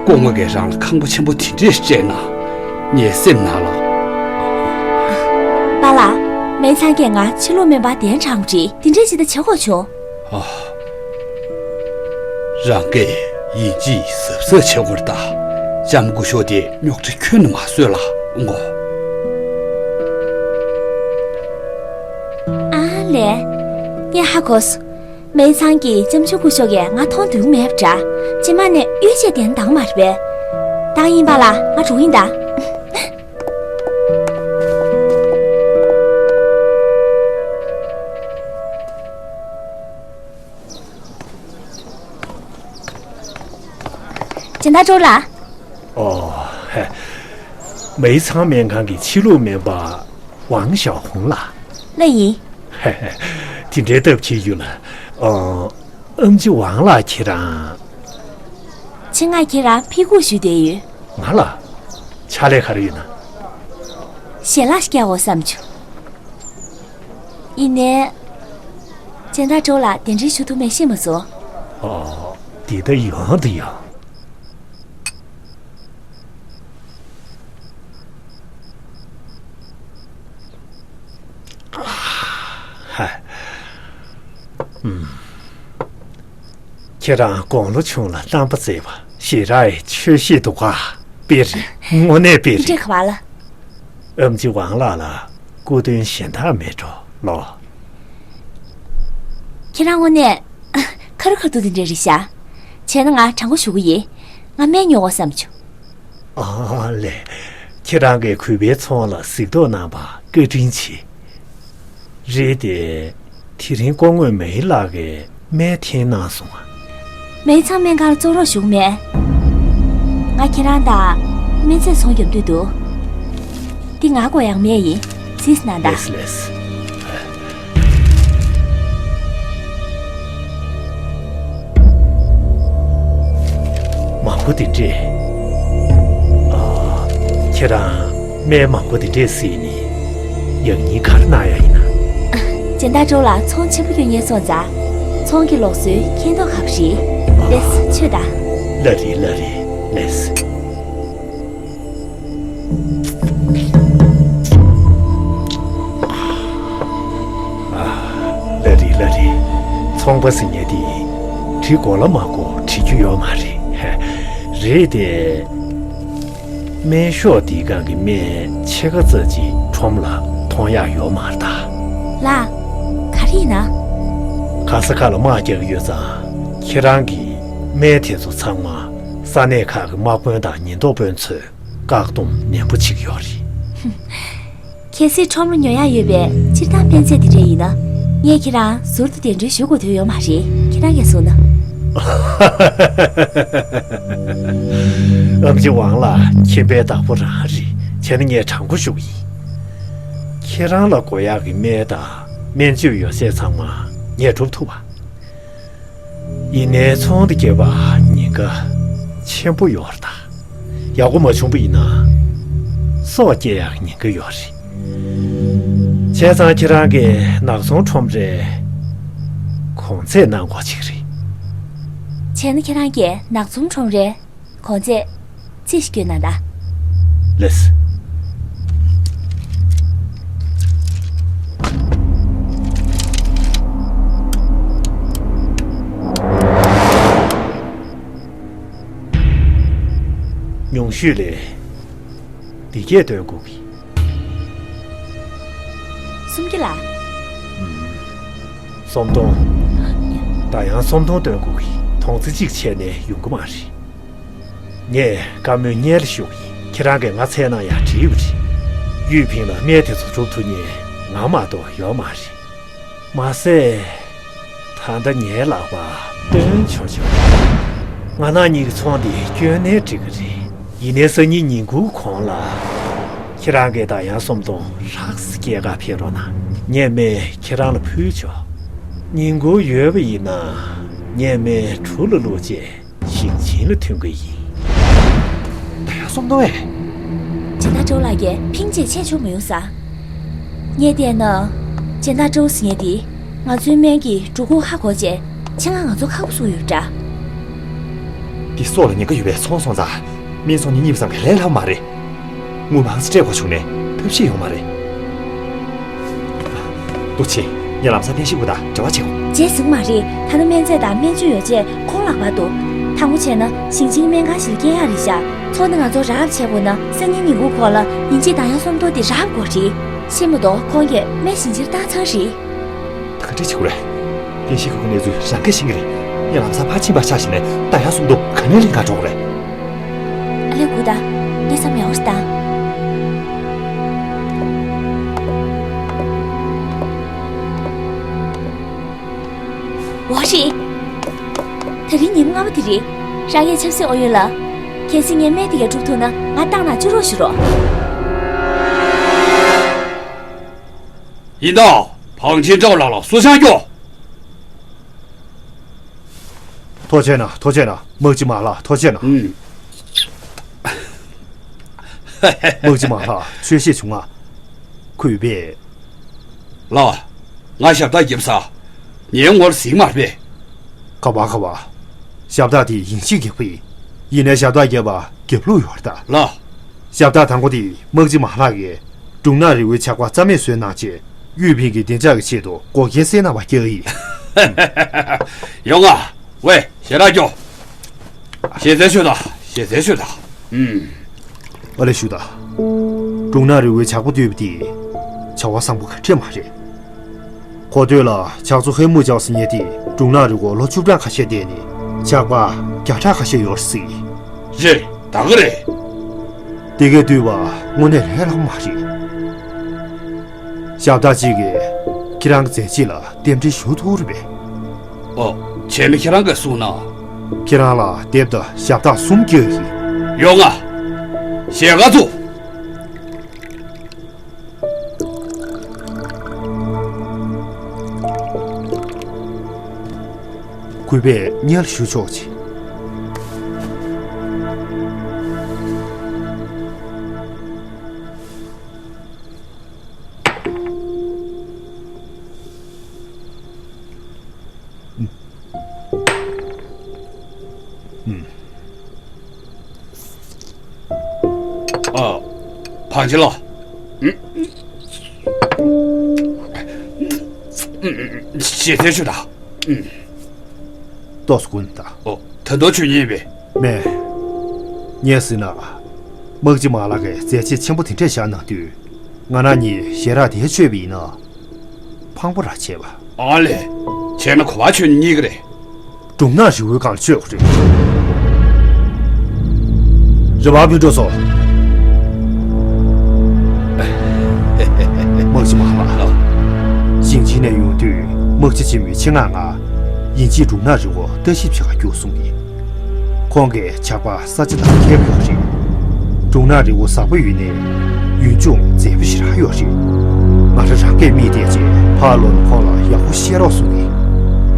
སྐུ་ངོ་གིས་རང་ལ་ཁང་པ་ཆེན་པོ་དེ་འདྲས་སྤྲད་ན། ངའི་སེམས་ནང་ལ། པཱ་ལགས། མའི་ཚང་གིས་ང་ཕྱི་ལུགས་སྨན་པ་གདན་དྲངས་པ་རེད། དེ་འདྲས་ཅིག་ད་བྱེད་དགོས་བྱུང་། ཨ། རང་གིས་ཡིན་གཅིག་གཟབ་གཟབ་བྱེད་དགོས་རེད་ད། ལྕམ་སྐུ་ཞབས་དེ་རྙོག་དྲ་ཁྱོན་ནས་མ་བཟོས་ལ་ངོ་། ཨ་ལས། ངས་ཧ་གོ་སོང་། མའི་ཚང་གི་ལྕམ་ཆུང་སྐུ་ཞབས་ཀྱིས་ང་མཐོང་འདོད་མེད་པ་འདྲ། རྗེས་མ་ནས་གཡོལ་བྱས་བསྡད་ན་འདང་མ་རེད་པས། ད་ཡིན་པ་ལ་ང་འགྲོ་ཡིན་ད། སྦྱིན་བདག་ཀྲོའུ་ལགས། ཨོ། ཧེ། མའི་ཚང་སྨན་ཁང་གི་ཕྱི་ལུགས་སྨན་པ་ཝང་ཞའོ་ཧུང་ལགས། ལགས་ཡིན། ཧེ་ཧེ། དེ་འདྲའི་སྟབས་ཀྱིས་ཡོད་ལ། ཨོ། ཨེམ་ཆི་ཝང་ལགས་ཁྱེད་རང་། ཆེད་མངགས་ཁྱེད་རང་ཕེབས་སྒུག་ཞུས་བསྡད་ཡོད། ང་ལ། ཕྱག་ལས་ག་རེ་ཡོད་ན། ཞལ་ལག་ཞིག་བསྐྱལ་དགོས་བསམ་བྱུང་། ཡིན་ནའི། སྦྱིན་བདག་ཀྲོའུ་ལགས་གདན་འདྲེན་ཞུ་ཐུབ་མེད་ཤེས་མ་སོང་། ཨོ། འདི་ལྟ་ཡོང་དུ་ཡོང་། ཧ། ཨུམ། ཁྱེད་རང་དགུང་ལོ་ཆུང་ལ་རྣམ་པ་མཛེས་པ་ཞེ་དྲག་ཆོས་ཤེས་འདུག་ག་དཔེ་རེད། དངོས་གནས་དཔེ་རེད། འདྲེ་ག་བ་ལ། ཨེམ་ཆི་ཝང་ལགས་ལ་སྐུ་དོན་གཞན་དག་མེད་འགྲོ་ལོ། ཁྱེད་རང་དངོས་གནས་ཁ་རུ་ཁ་ཐུག་དེ་འདྲ་རེད་ཤག་བྱས་ན་ང་དྲང་པོ་ཞུ་གི་ཡིན། ང་སྨན་ཉོ་དགོས་བསམ་བྱུང་། ཨ་ལས། ཁྱེད་རང་གིས་གུས་པའི་ཚོང་ལ་གཟིགས་རྟོག་གནང་བར་བཀའ་དྲིན་ཆེ། རེད་དེ། དེ་རིང་སྐུ་ངོ་མེའི་ལགས་ཀྱིས་སྨན་འཐེན་གནང་སོང་ང་། མའི་ཚང་སྨན་ཁང་ལ་བཙོང་རོགས་ཞུ་གི་མེད། ང་ཁྱེད་རང་དང་སྨན་རྫས་ཚོང་རྒྱབ་འདོད་འདུག་འདི་ང་དགོས་ཡག་མེད་ཡིན། གཟིགས་གནང་དང་། ལེས་ལེས། མང་པོ་དེ་འདྲས། ཨ། ཁྱེད་རང་སྨན་མང་པོ་དེ་འདྲས་གཟིགས་ནས་ཡག་ཉེས་ག་རེ་གནང་ཡ་ཡིན་ན། སྦྱིན་བདག་ཀྲོའུ་ལགས་ཚོང་ཆེན་པོ་ཡོད་ངེས་སོང་ཙང་། ཚོང་གི་ལུགས་སྲོལ་མཁྱེན་རྟོགས་ག་པ་རེད། ལེས་ཆོས་དང་། ལ་རེད་ལ་རེད་ལེས། ཨ། ལ་རེད་ལ་རེད། ཚོང་པ་ཟེར་མཁན་དེ་གྲི་མགོ་ལ་མ་གོ་བྲི་རྒྱུ་ཡོད་མ་རེད། རེད་དེ། སྨན་ཤོག་འདིའི་སྒང་གི་སྨན་ཕྱེད་ཀ་ཙམ་ཅིག་ཁྲོམ་ལ་མཐོང་ཡག་ཡོད་མ་རེད་ད། ལགས། ག་རེ་ཡིན་ན། ག་ས་ག་ལ་དམག་རྒྱག་གི་ཡོད་ཙང་ཁྱེད་རང་གིས་སྨན་དེ་ཚོ་ཚང་མ་ས་གནས་ཁག་གི་དམག་དཔོན་དང་ཉེན་རྟོག་དཔོན་ཚོས་བཀག་སྡོམ་ནན་པོ་བྱེད་ཀྱི་ཡོད་རེད། གལ་སྲིད་ཁྲོམ་ལ་ཉོ་ཡག་ཡོད་པའི་སྤྱིར་བཏང་སྨན་རྫས་དེ་འདྲ་ཡིན་ན། ངས་ཁྱེད་རང་ཟུར་དུ་གདན་འདྲེན་ཞུ་དགོས་དོན་ཡོད་མ་རེད། ཁྱེད་རང་གིས་གསུངས་ན། ཨེམ་ཆི་ཝང་ལགས་མཁྱེན་པའི་བདག་པོ་རང་རེད། བྱས་ན་ངས་དྲང་པོ་ཞུ་གི་ཡིན། ཁྱེད་རང་ལ་དགོས་ཡག་གི་སྨན་དང་སྨན་བཅོས་ཡོ་བྱད་ཚང་མ་ངས་སྒྲུབ་ཐུབ་པ། ཡིན་ནའི་ཚོང་འདི་བརྒྱབ་པ་ཉེན་ཁ་ཆེན་པོ་ཡོད་རེད་ད། ཡག་པོ་མ་བྱུང་པ་ཡིན་ན་སྲོག་སྐྱེལ་ཡག་ཉེན་ཁ་ཡོད་རེད། བྱས་ཙང་ཁྱེད་རང་གིས་ནག་ཚོང་ཁྲོམ་རའི་གོང་ཚད་གནང་དགོས་ཅིག་རེད། བྱས་ན་ཁྱེད་རང་གིས་ནག་ཚོང་ཁྲོམ་རའི་གོང་ཚད་རྩིས་ཤིག་སྐྱོན་གནང་དང་། ལེས། ཉུང་ཤོས་ལ་འདི་གས་སྟོན་དགོས་ཀྱི། སུམ་བརྒྱ་ལ། ཨུམ། སུམ་སྟོང་། ད་ཡང་སུམ་སྟོང་སྟོན་དགོས་ཀྱི། དོང་ཙེ་གཅིག་བྱས་ནས་ཡོང་གི་མ་རེད། ངས་བཀའ་མོལ་སྙན་ལ་ཞུ་གི་ཡིན། ཁྱེད་རང་གིས་ང་འཚོལ་གནང་ཡག་བྲིས་པ་རེད། གཡུས་ཕིང་ལ་སྨན་དེ་ཚོ་སྒྲུབ་ཐུབ་མཁན་ང་མ་གཏོགས་ཡོད་མ་རེད། མ་ཟད། ད་ལྟ་ངའི་ལག་པར་བཏོན་ཆོག་ཆོག་ང་རང་ཉིད་ཀྱི་ཚོང་འདི་སྐྱོན་ནའི་འགྲིག་གི་རེད། ཡིན་ནའི་སང་ཉིན་ཉིན་གུང་གོང་ལ། ཁྱེད་རང་གིས་ད་ཡང་སུམ་སྟོང་རགས་སུ་སྐྱེལ་ག་ཕེབས་རོགས་གནང་། ངས་སྨན་ཁྱེད་རང་ལ་ཕུལ་ཆོག་ཉིན་གུང་ཡོལ་བ་ཡིན་ན་ངས་སྨན་གྲུ་ལ་བླུགས་རྗེས་ཞིང་ཆེན་ལ་ཐོན་གི་ཡིན། ད་ཡང་སོང་དོ་ཨེ། སྦྱིན་བདག་ཀྲོའུ་ལགས་ཀྱིས་ཕིང་ཅེས་ཆེད་ཆུ་མ་ཡོང་ས། ངས་བལྟས་ན། སྦྱིན་བདག་ཀྲོའུ་ཟེར་མཁན་དེ་ང་ཚོའི་སྨན་གྱི་འགྲོ་ཁུངས་ཧ་གོ་བྱས་ཆེད་མངགས་ང་ཚོ་ཁག་པོ་བཟོ་ཡོད་འདྲ། འདི་སྲོག་ལ་ཉེན་ཁ་ཡོད་པའི་ཚོང་སོང་ཙང་། སྨན་ཚོང་གཉིས་གཉིས་ཙམ་གྱིས་ལས་སླ་པོ་མ་རེད། དངུལ་མང་ཙམ་སྤྲད་དགོས་བྱུང་ནས་ཐབས་ཤེས་ཡོད་མ་རེད། ལྟོ་ཆེ། ངས་ལམ་སང་བསྟན་ཤེས་ཁུ་དང་འབྲེལ་བ་བྱེད་དགོས། བྱས་ཟིན་མ་རེད། ད་ལྟ་སྨན་རྫས་དང་སྨན་བཅོས་ཡོ་བྱད་ཁོང་ལག་པར་འདུག་དང་པོ་བྱས་ན་ཞིང་ཆེན་སྨན་ཁང་ཞིག་ལ་སྐྱེལ་ཡག་རེད་ཤག་ཚོང་འདི་ང་ཚོ་རག་བྱས་དགོས་ན་སང་ཉིན་ཉིན་གུང་ཁོག་ལ་ཡིན་གཅིག་དང་ཡང་སུམ་མདོ་འདི་རག་དགོས་རེད། ཤེས་མ་གཏོགས་ཁོང་གིས་སྨན་ཞིབ་བཤེར་བཏང་ཚར་རེད། ད་ག་འདྲ་བྱེད་དགོས་རེད། བསྟན་ཤེས་ཁུ་གི་གནས་ཚུལ་རང་གིས་ཤེས་ཀྱི་རེད། ངས་ལམ་སང་ཕར་ཕྱིན་པ་ཆ་བཞག་ནས་ད་ཡང་སུམ་མདོ་ག་ནས་ལེན་ག་འགྲོ་དགོས་རེད། ཨ་ལས་གུ་ད། ངས་བསམ་ཡག་པོ་ཞིག་བཏང་། འོ་རེད། དེ་རིང་ཉིན་མོ་སྔ་མོ་དེ་རེད། རང་གིས་ཆབ་སྲིད་ཨོ་ཡོད་ལ། གལ་སྲིད་ངས་སྨན་དེ་གས་སྒྲུབ་ཐུབ་ན་ང་བཏང་ན་བཅུག་རོགས་ཞུ་རོགས། ཡིན་ད། བང་ཆེན་ཀྲའོ་ལགས་ལ་སུ་ཆང་སྐྱོ། ཐུགས་རྗེ་གནང་། ཐུགས་རྗེ་གནང་། དམག་སྤྱི་མ་ལགས་ཐུགས་རྗེ་གནང་། ཨུམ། དམག་སྤྱི་མ་ལགས་ཆོས་བཤད་བྱུང་ང་། གུས་པས། ལགས། ང་ཞབས་བཏགས་རྒྱབ་ས། ངའི་ངོར་གཟིགས་མ་རེད་པས། ག་བ་ག་བ། ཞབས་བཏགས་དེ་ཡིན་གཅིག་རྒྱབ་པ་ཡིན། ཡིན་ནའི་ཞབས་བཏགས་རྒྱབ་པ་རྒྱབ་ལུགས་ཡོད་རེད་ད། ལགས། ཞབས་བཏགས་དང་པོ་དེ་དམག་སྤྱི་མ་ལགས་ཀྱིས་འབྲུག་ནག་རི་བོའི་ཇག་པ་རྩ་མེད་བཟོས་གནང་རྗེས་གཡུ་ཕིང་གི་བདེ་འཇགས་ཀྱི་ཆེད་དུ་འགོག་རྐྱེན་སེལ་གནང་བ་རྒྱག་ཡིན། ཡོང་ང་། ཝེ། ཞེ་དྲག་སྐྱོ། ཞེ་ཚད་ཤོད་དང་། ཞེ་ཚད་ཤོད་དང་། ཨུམ། ཨ་ལས་ཞུ་དང་། འབྲུག་ནག་རི་བོའི་ཇག་པ་བཏུལ་བ་དེ་བྱ་བ་བཟང་པོ་ག་འདྲས་མ་རེད། གོ་ཐོས་ལ་ཇག་ཚོ་ཧེ་མུ་ཅའོ་ཟེར་མཁན་དེ་འབྲུག་ནག་རི་བོར་ལོ་བཅུ་གྲངས་ཁ་ཤས་བསྡད་ནས་ཇག་པ་བརྒྱ་ཕྲག་ཁ་ཤས་ཡོད་རེད་ཟེར། རེད། ད་ག་རེད། དེ་གས་བཏུལ་བ་དངོས་གནས་ལས་སླ་པོ་མ་རེད། ཞབས་བཏགས་གཅིག་གིས་ཁྱེད་རང་གི་མཛད་རྗེས་ལ་རྟེན་འབྲེལ་ཞུ་ཐུབ་རེད་པས། ཨོ། བྱས་ན་ཁྱེད་རང་གིས་གསུངས་ན། ཁྱེད་རང་ལ་དེབ་དང་ཞབས་བཏགས་གསུམ་རྒྱག་གི། ཡོང་ང་། ཞལ་ཁ་ཚུགས། གུས་པས་སྙན་ཞུ་ཆོག་ཅིག། ཨ། བང་ཆེན་ལགས། ཞལ་ཐལ་ཆུ་དང་། ཏོག་ཙམ་སྒུག་ད། ཨོ། ད་དུང་ཆུ་ཉན་པས། མེད། ངས་ཟེར་ན། དམག་སྤྱི་མ་ལགས་ཀྱིས་མཛད་རྗེས་ཆེན་པོ་དེ་འདྲས་བཞག་གནང་དུས། ང་རང་གཉིས་ཞལ་རག་དེ་མཆོད་པ་ཡིན་ན། ཕངས་པོ་རང་བྱས་པ། ཨ་ལས། བྱས་ན་ག་པར་མཆོད་ནི་གཉིས་ཀ་རེད། འབྲུག་ནག་རི་བོའི་སྒང་ལ་མཆོད་དགོས་རེད། རེད་པ་སྤུན་གྲོགས་ཚོ། དམག་སྤྱི་མ་ལགས། ཞིང་ཆེན་ནས་ཡོང་དུས་དམག་སྤྱི་ཆེན་མོས་ཆེད་མངགས་ང་། ཡིན་གཅིག་འབྲུག་ནག་རི་བོ་ལྟ་ཞིབ་བྱེད་ག་རྒྱུགས་གསུངས་ཡིན། ཁོང་གིས་ཇག་པ་ས་ཆ་དང་མཁས་པོ་ཡོད་རེད། འབྲུག་ནག་རི་བོ་ཟབ་པོ་ཡིན་ནའི་ཡུལ་ལྗོངས་མཛེས་པོ་ཞེ་དྲག་ཡོད་རེད། ང་རང་རང་སྐད་མིག་བལྟས་རྗེས་ཕར་ལོག་ནས་ཁོང་ལ་ཡག་པོ་བཤད་རོགས་གསུངས་ཡིན།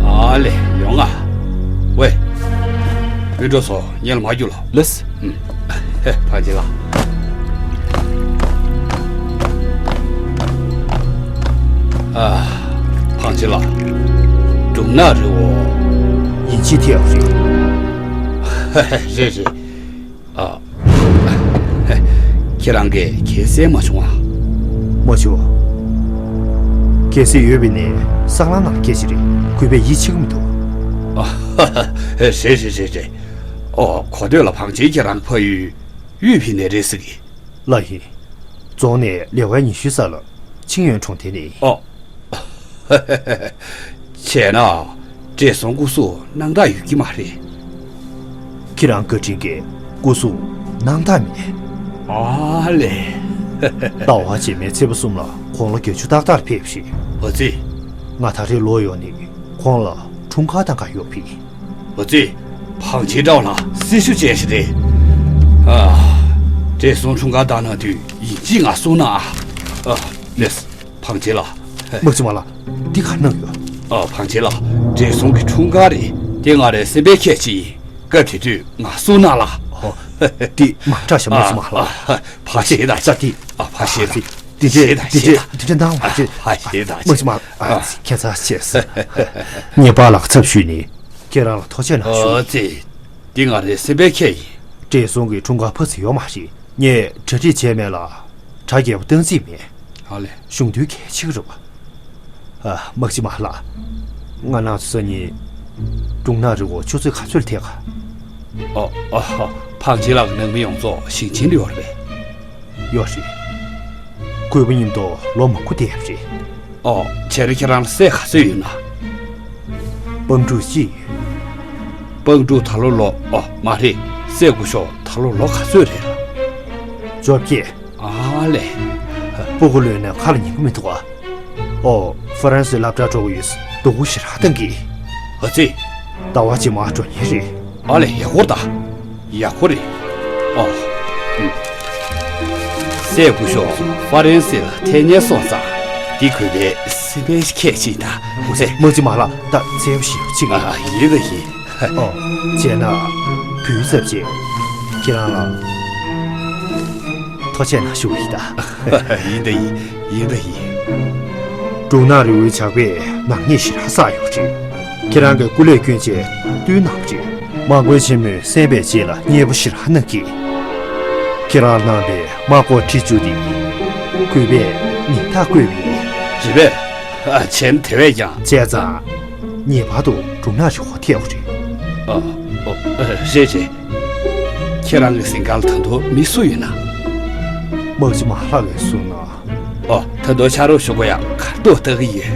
ཨ་ལས། ཡོང་ང་། ཝེ། སྤུན་གྲོགས་ཚོ་ཉལ་མ་རྒྱུག་ལོ། ལགས། ཨུམ། བང་ཆེན་ལགས། ཨ། བང་ཆེན་ལགས། འབྲུག་ནག་རི་བོ། ཡིན་གཅིག་ཐེབས་རེད། རེད་རེད། ཨ། ཁྱེད་རང་གིས་གལ་སྲིད་མ་བྱུང་ཨ། མ་བྱུང་། གལ་སྲིད་ཡོད་པ་ཡིན་ན་སྲང་ལམ་ནང་སྐད་ཆ་རེད། གུས་པས་ཡིད་ཆེས་ཀྱི་མི་འདུག། ཨ། རེད་རེད་རེད་རེད། ཨོ། གོ་ཐོས་ལ་བང་ཆེན་ཁྱེད་རང་ཕ་ཡུལ་གཡུ་ཕིང་ནས་རེད་ཟེར་གི། ལགས་ཡིན། རྫོང་ནས་ལེ་དབར་ཉི་ཤུ་ཙམ་ལ་ཆིང་ཡོན་གྲོང་རྡལ་ནས། ཨོ། བྱས་ན་བགྲེས་སོང་སྐུ་གཟུགས་སྣང་དག་ཡོད་ཀྱི་མ་རེད། ཁྱེད་རང་བཀའ་དྲིན་གྱིས་སྐུ་གཟུགས་སྣང་དག་མེད། ཨ་ལས། ཟླ་བ་རྗེས་མའི་ཚེས་པ་གསུམ་ལ་དགུང་ལོ་བརྒྱད་ཅུ་ཏག་ཏག་ལ་ཕེབས་ཤིང་། ཨོ་ཙི། ང་ད་རེས་ལོག་ཡོང་ནས་ཁོང་ལ་འཁྲུངས་སྐར་གཏོང་གར་ཡོང་བ་ཡིན། ཨོ་ཙི། བང་ཆེན་ཀྲའོ་ལགས་སྲི་ཞུ་ཅན་ཞིག་རེད། ཨ། བགྲེས་སོང་འཁྲུངས་སྐར་བཏང་གནང་དུས་ཡིན་གཅིག་ང་གསུང་གནང་ཨ། ཨ། ལགས། བང་ཆེན་ལགས། དམག་སྤྱི་མ་ལགས། འདི་ག་རེ་གནང་ཡོད། ཨ། ཕང་ཆེ་ལགས། བགྲེས་སོང་གི་འཁྲུངས་སྐར་རེད། དེ་ང་རའི་སེམས་པའི་ཁྱད་ཅིག་ཡིན། སྐབས་དེ་དུས་ང་བསུ་གནང་ལ། ཨོ། འདི་མ་འདྲ་ཤག་དམག་སྤྱི་མ་ལགས། ཨ། ཕང་ཆེ་དང་ཆེ། ད་འདི། ཨ། ཕང་ཆེ་དང་། འདི་འདྲས་འདི་འདྲས་འདི་འདྲས་གནང་བ་ཅིག་ཕང་ཆེ་དང་། དམག་སྤྱི་མ་ལགས། ཨ། ཁྱད་མཚར་ཆེ། ངའི་པཱ་ལགས་ཚབ་ཞུས་ནས་ཁྱེད་རང་ལ་ཐུགས་རྗེ་གནང་ཞུ། ཨོ་ཙི། འདི་ང་རའི་སེམས་པའི་ཁྱད་ཡིན། བགྲེས་སོང་གི་འཁྲུངས་སྐར་ཕར་ཚུར་ཡོད་མ་རེད། ངས་གྲ་སྒྲིག་བྱས་མེད་ལ། གྲ་རྒྱས་པོ་བཏང་རྩིས་མེད། ཨ་ལས། གཞུང་དོན་གལ་ཆེ་གི་རེད་པ། ཨ། དམག་སྤྱི་མ་ལགས། ང་ནང་ཚོ་སང་ཉིན་སྒྲུང་ནག་རི་བོ་ཆུ་ཚོད་ག་ཚོད་ལ་ཐད་ག་ཨ། ཨ། ཕང་ཆེ་ལགས་ཀྱི་ནང་མི་ཡོངས་རྫོགས་ཞིང་ཆེན་དུ་ཡོད་རེད་པས། ཡོད་རེད། གུས་པ་མཉམ་དུ་ལོ་མང་པོ་བསྡད་པ་རེད། ཨོ། བྱས་ན་ཁྱེད་རང་ལ་སྲས་ག་ཚོད་ཡོད་ན། སྤང་ཕྲུག་གཅིག་ཡོད། སྤང་ཕྲུག་ད་ལོ་ལོ། ཨོ། མ་རེད། སྲས་སྐུ་ཞབས་ད་ལོ་ལོ་ག་ཚོད་རེད་ལགས། བཅོ་བརྒྱད། ཨ་ལས། སྤུ་གུ་ལོན་ནས་ཁ་ལ་ཉན་གི་མི་འདུག་ག་ཨོ། ཧྥ་རན་སིའི་སློབ་གྲྭར་འགྲོ་གི་ཡོད། སྡུག་པོ་ཞེ་དྲག་གཏོང་གི། ཨ་ཙི། ཟླ་བ་གཅིག་མ་འགྲོ་མཁན་རེད། ཨ་ལས། ཡག་པོ་རེད་ད། ཡག་པོ་རེད། ཨོ། ཨུམ། སྲས་སྐུ་ཞབས་ཧྥ་རན་སི་ལ་ཐད་རྙེད་སོང་ཙང་། འདི་གུས་པའི་སེམས་པའི་ཁྱད་ཅིག་ཡིན་ད། འོ་ཙི། དམག་སྤྱི་མ་ལགས། ད་བརྩེ་བ་ཞིག་ཡོད་ཅིག་ཨ། ཡིན་ད་ཡིན། ཨོ། བྱས་ན་གུས་ཚབ་ཅིག་ཁྱེད་རང་ལ་ཐུགས་རྗེ་གནང་ཞུ་གི་ཡིན་ད། ཡིན་ད་ཡིན། ཡིན་ད་ཡིན། སྒྲུང་ནག་རི་བོའི་ཇག་པས་ནག་ཉེས་ཞེ་དྲག་བསགས་ཡོད་རེད། ཁྱེད་རང་གིས་སྐུ་ལས་བསྐྱོན་རྗེས་བཏུལ་གནང་བ་རེད། དམག་དཔོན་ཆེན་མོས་གསན་པའི་རྗེས་ལ་མཉེས་པོ་ཞེ་དྲག་གནང་གིས། ཁྱེད་རང་གནང་བའི་དམག་སྐོར་ཁྲི་བཅུ་འདི་གུས་པས་མིང་རྟགས་བཀོད་པ་ཡིན། རེད་པས། ཨ། བྱས་ན་དེ་བས་ཀྱང་། བྱས་ཙང་ངེས་པར་དུ་སྒྲུང་ནག་རི་བོར་ཐད་དགོས་རེད། ཨ། ཨོ། ཨ། རེད་རེད། ཁྱེད་རང་གི་གཟིམ་ཁང་ལ་ད་དུང་མི་སུ་ཡོད་ན། དམག་སྤྱི་མ་ལགས་ཀྱིས་གསུངས་ན། ཨོ། ད་དུང་ཕྱག་རོགས་ཞུ་དགོས་ཡག་ག་རེ་འདུག་ལྟ་གི་ཡོད།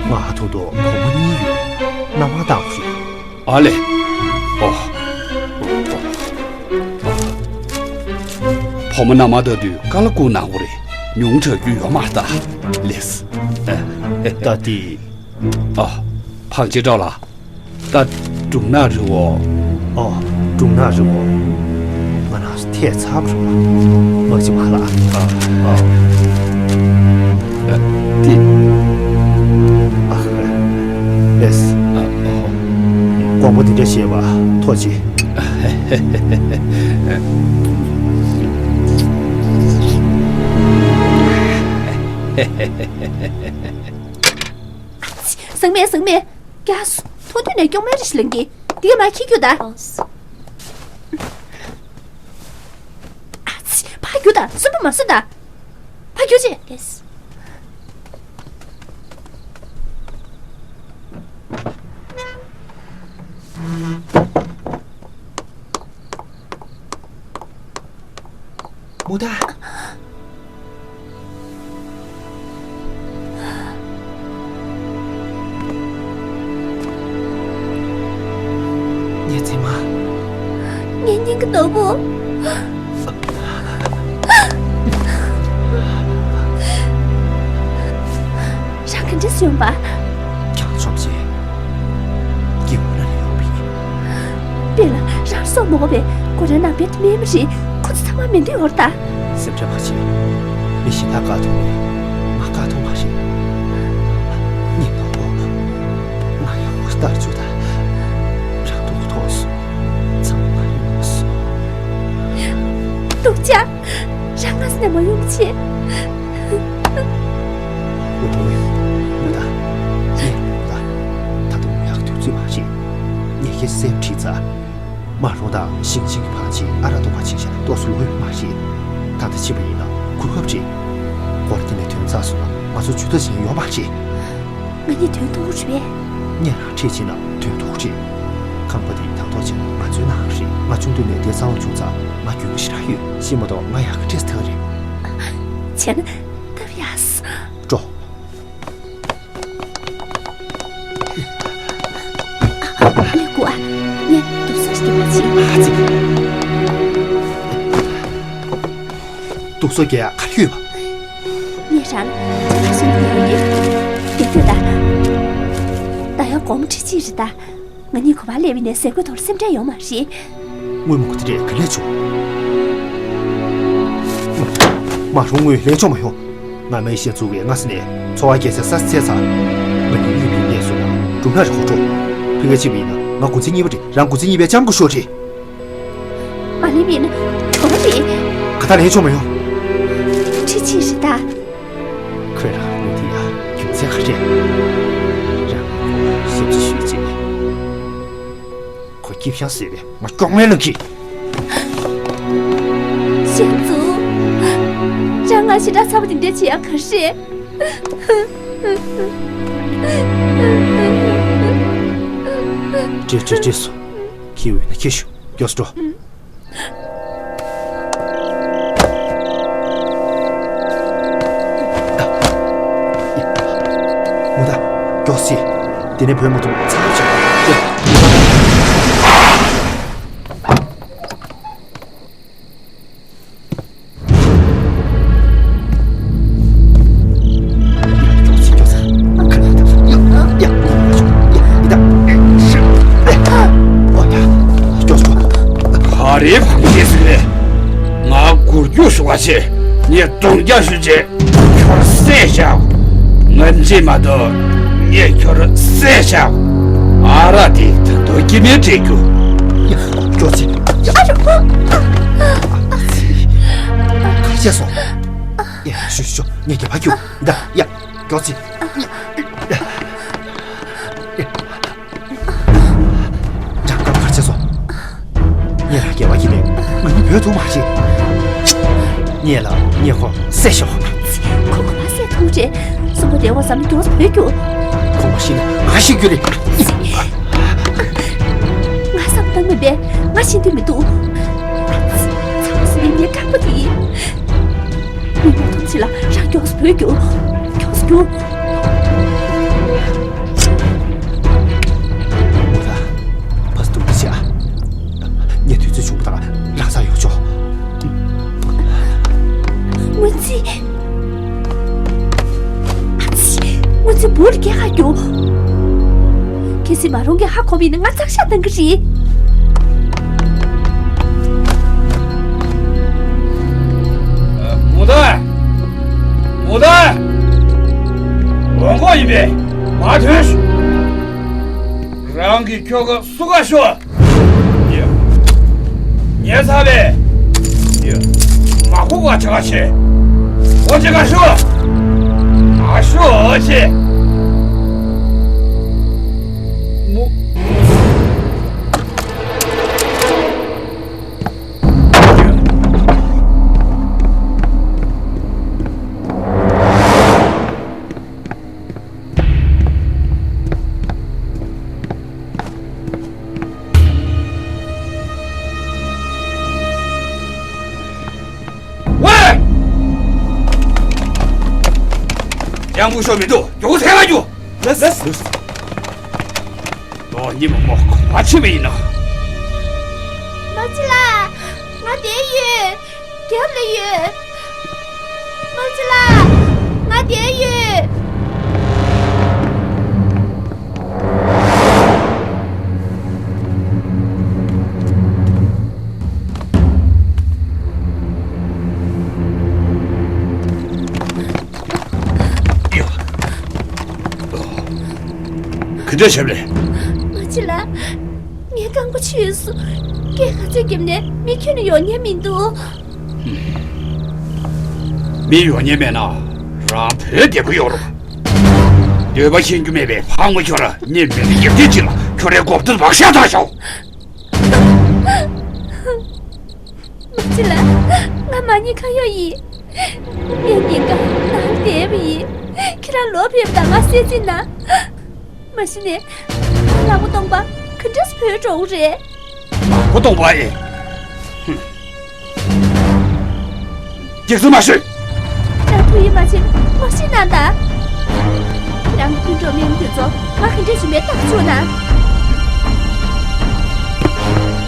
ང་ད་དུང་བུ་མོ་གཉིས་ཡོད། མནའ་མ་བཏང་དགོས་རེད། ཨ་ལས། ཨོ། བུ་མོ་མནའ་མ་ལྟ་དུས་དཀའ་ལས་ཁག་པོ་གནང་དགོས་རེད། ཉུང་དྲགས་རྒྱུ་ཡོད་མ་རེད་ད། ལགས་སོ། ད་འདི། ཨ། ཕང་ཆེ་ལགས། ད་སྒྲུང་ནག་རི་བོ། ཨོ། སྒྲུང་ནག་རི་བོ། ང་རང་ཚོ་ཐད་ཚར་བ་རེད་པ། དམག་སྤྱི་མ་ལགས། ཨ། ཨ། ཨ། འདི། ཨ། ལགས་སོ། ཨ། ཨོ། དགོངས་པ་འདི་འདྲ་བཞེས་པ་ཐུགས་རྗེ་ཆེ། ཟང་མེད། ཟང་མེད། རྒྱགས་སོང་། ཐོག་ཐོག་ནས་སྐྱོགས་མེ་རེ་ཞིག་ལེན་གི། འདི་ག་མ་ཁྱི་རྒྱུག་ད། ཨ་ཙི། ཕར་རྒྱུག་ད། སུན་པོ་མ་སོན་ད། ཕར་རྒྱུག་ཅིག་མུ་ད། ངའི་མཚན་མ། ངའི་སྙིང་གི་ནོར་བུ། རང་ག་འདྲ་སེ་ཡོང་པ། ཁྱང་ཆོམ་ཆེ། སྐྱིད་པོ་ན་ལས་ཡོང་བ་ཡིན། དཔེ་ལ་རང་སྲོག་མ་དགོས་པའི་ཁོ་རང་ནང་པའི་དེ་མེད་མ་རེད། ཁོ་ཚོ་ཚང་མ་མི་འདོད་ཡོད་རེད་ད། སེམས་ཁྲལ་མ་བྱེད། མི་གཞན་དག་བཀག་ཐུབ་ནས་ང་བཀག་ཐུབ་མ་རེད། ཉིན་ནོར་བུ། ང་ཡག་པོ་ལྟར་བཅུག་ད། རང་སྡུག་ཐོག་སོང་། ཚང་མ་ཡོང་སོང་། སྡུག་ཅག་རང་སྔ་ས་ནས་མ་ཡོང་བྱས། ཨོ། མུ་ད། ངས་ལབ་ད། ད་དུང་ཡག་དུས་ཚོད་མ་རེད། ངས་ཁྱེད་སེམས་ཁྲིད་ཚར། མ་རུང་དང་ཞིང་ཆེན་གྱི་ཕང་ཆེན་ཨ་རག་འཐུང་ག་ཕྱིན་ཤག་ཏོག་ཙམ་ལོག་ཡོད་མ་རེད། ད་ལྟ་ཕྱིན་པ་ཡིན་ན་གོ་སྐབས་རེད། སྒོ་ར་འདི་ནས་ཐོན་ཚར་སོང་ན་ང་ཚོ་ཇུས་གཏོགས་བྱེད་ཡོད་མ་རེད། ང་གཉིས་ཐོན་ཐུབ་ཀྱི་རེད་པས། ངས་རང་ཁྲིད་ཕྱིན་ན་ཐོན་ཐུབ་ཀྱི་རེད། ཁང་པ་འདི་དང་ཐོག་ཕྱིན་ན་ང་ཚོའི་ནང་རེད། ང་ཆུང་དུས་ནས་འདིར་འཚར་ལོངས་བྱུང་ཙང་ང་རྒྱུས་མངའ་ཞེ་དྲག་ཡོད། ཤེས་མ་གཏོགས་ང་ཡག་གི་འདྲས་ཐག་རེད། བྱས་ན་སྟབས་ཡག་སོང་། འགྲོ། ཨ་ལས་སྐུ་ཨ། ངས་དུག་སོ་ཞིག་མ་བྱེད། ཨ་ཙི། དུག་སོ་རྒྱག་ཡག་ག་རེ་ཡོད་པ། ངས་རང་ལ་ཅི་ལ་སུན་ཡོད་ཡོད། དེ་དུས་ད། ད་ཡང་དགོང་མོ་ཁྲི་གཅིག་རེད་ད། ང་གཉིས་ག་པར་སླེབས་ཡིན་ནའི་ཟས་གོས་ཐོག་ལ་སེམས་ཁྲལ་ཡོད་མ་རེད། སྔོན་མ་གོ་དེ་འདྲས་ག་ལས་བྱུང་། མ་རུང་ངོས་ལེན་ཆོག་མ་ཡོང་། ང་མའི་ཤེས་ཚུགས་པའི་སྔ་ས་ནས་འཚོ་བ་སྐྱེལ་སའི་ས་ཚལ་ཚ། ང་གཉིས་གཡུལ་ཕིང་ལས་སུ་ཡང་གྲུབ་ན་རེ་ཧོ་ཁྲོ། ཕི་ག་ཅི་བི་ན་ང་གུ་ཚེ་གཉིས་པ་རེད། རང་གུ་ཚེ་གཉིས་པའི་ལྕམ་སྐུ་ཤོག་རེད། མ་ལི་མིན་ཁྱོད་རེད། ག་ད་ལན་ཆོག་མ་ཡོང་། ཁྲི་ཆི་རེད་ད། ཁོས་རང་ངོ་དེ་ཡ་རྒྱུ་མཚན་ག་རེད། རང་ཞབས་ཕྱི་ཞུས་རྗེས། ཁོ་སྐྱིད་ཤང་ཟེར་བས་ང་སྐྱོང་མེད་ལ་གི། ཞེ་ཙུ། རང་ང་ཞེ་དྲག་ཚ་པོ་དེ་འདྲ་བྱེད་ཡ་ག་རེ། བྲེལ་བྲེལ་བྲེལ་སོང་། ཁྱེད་འོས་ན་ཁྱེད་ཞུ། མགྱོགས་སུ་འགྲོ། མུ་ད། མགྱོགས་སེ། དེ་ནས་བོད་མ་ཐུབ་ཚ་པོ་བྱེད། ག་རེ་བག་ཅེས་ཟིག་རེད། ང་གུར་རྒྱུག་ཞུ་བ་ཆེ། ངས་རྡུང་རྒྱག་ཞུ་རྗེས་ཁྱོར་བསད་བཞག་ང་འཇིགས་མ་གཏོགས་ངས་ཁྱོར་བསད་བཞག་ཨ་ར་དེ་ད་དུང་སྐྱེ་དམན་སྤྲད་རྒྱུ། ཡ། ཅོ་ཙི། ཡ། ཨ་རོ། ག་བྱས་སོང་། ཡ། ཞུ་ཞུ་ཞུ། ངས་རྒྱབ་ཕར་རྒྱུག་ད་ཡ། ཅོ་ཙི། ཡ། ཡ། རང་སྐབས་གར་ཆེ་སོང་། ངས་རང་སྐྱེ་བ་ཡིན་ནས་ང་གཉིས་བོད་ཐུག་མ་ཤེས། ངས་ལ་ངས་ཁོ་བསད་ཤོག་ཁོ་ཁོ་མ་བསད་ཐུབ་རེད། སོང་བ་རེ་བ་ཟམ་མི་མགྱོགས་བོད་རྒྱུག་ཁོ་མ་ཤེས་ན་ང་ཤི་རྒྱུ་རེད། ང་བསམ་བཏང་མེད་པས་ང་ཤི་འདོད་མི་འདུག་ཚང་མ་སུ་ཡིན་ངའི་ཁག་པོ་དེ་ཡིན། མི་མ་ཐུབ་ཆེ་ལ་རང་མགྱོགས་བོད་རྒྱུག་མགྱོགས་རྒྱུག་ཨོ་ད། བ་སྟུ་ཤ། ངས་དུས་ཚོད་བྱུང་བ་དང་རང་ས་ཡོང་ཆོག་སྔོན་རྩིས། ཨ་ཙི། སྔོན་རྩིས་བུ་རྒྱལ་ཁ་རྒྱུག་གལ་སྲིད་མ་རུང་གི་ཧ་གོ་བ་ཡིན་ན་ང་གཙང་ཤ་བཏང་གི་རེད། མོ་ད། མོ་ད། འོང་གོ་ཡིན་པས་མ་ཐོན། རང་གི་ཁྱོ་ག་སུ་ག་ཤོག་ཡ། ཉལ་ཚར་བས། ཡ། མ་ཁུག་ག་ཆ་ག་ཆེ། འོ་ཅེ་ག་ཤོག་ཨ་ཤོག་ཨོ་ཅེ། མུ། ཝེ། ཡང་བུ་ཤོ་མི་འདུག་རྒྱུག་ཐལ་ལ་རྒྱུག་ལགས་ལགས། ལོ་གཉིས་མ་མོ་ག་ཕྱི་བ་ཡིན་ནོ། མ་ཅི་ལ། ང་དེ་ཡོད། རྒྱབ་ལ་ཡོད། མ་ཅི་ལ། ང་དེ་ཡོད། ག་འདྲ་བྱས་པ་རེད། མ་ཅི་ལ། ངས་རྐང་པ་ཆུས་སུ། སྐད་ག་ཚོད་བརྒྱབ་ནས་མི་ཁྱོན་ནས་ཡོང་ཉན་མི་འདུག་མི་ཡོང་ཉན་མེད་ན། རང་བོད་བདེ་པོ་ཡོང་རོགས། འདོད་པ་ཤེས་རྒྱུ་མེད་པའི་ཕག་མོ་ཁྱོད་ར་ཉིན་མེད་རྒྱབ་དེ་ཅི་ལ་ཁྱོད་རའི་གོབ་ཏུ་བག་ཤ་ཐག་ཤོག་མ་ཅི་ལ། ང་མ་ཉེས་ཁ་ཡོག་ཡིན། ངས་ཉེན་ཁ་ནང་བསྡད་པ་ཡིན། ཁྱེད་རང་ལོག་ཕེབས་དང་ང་བསད་རྩིས་ན། མ་གཞི་ནས། ལག་པ་སྟོང་པ་ག་འདྲས་བུད་འགྲོ་གི་རེད། ལག་པ་སྟོང་པ་ཨེ། ཧུམ། སྐྱག་རྫུན་མ་ཤོད། རང་ཐུགས་ཡིད་མ་ཆེས་ངོ་ཤེས་གནང་དང་། ཁྱེད་རང་གི་སྐུ་མགྲོན་གཉེན་དེ་ཚོ་ང་ག་འདྲས་བྱུང་བའི་རྟགས་བྱུང་ན།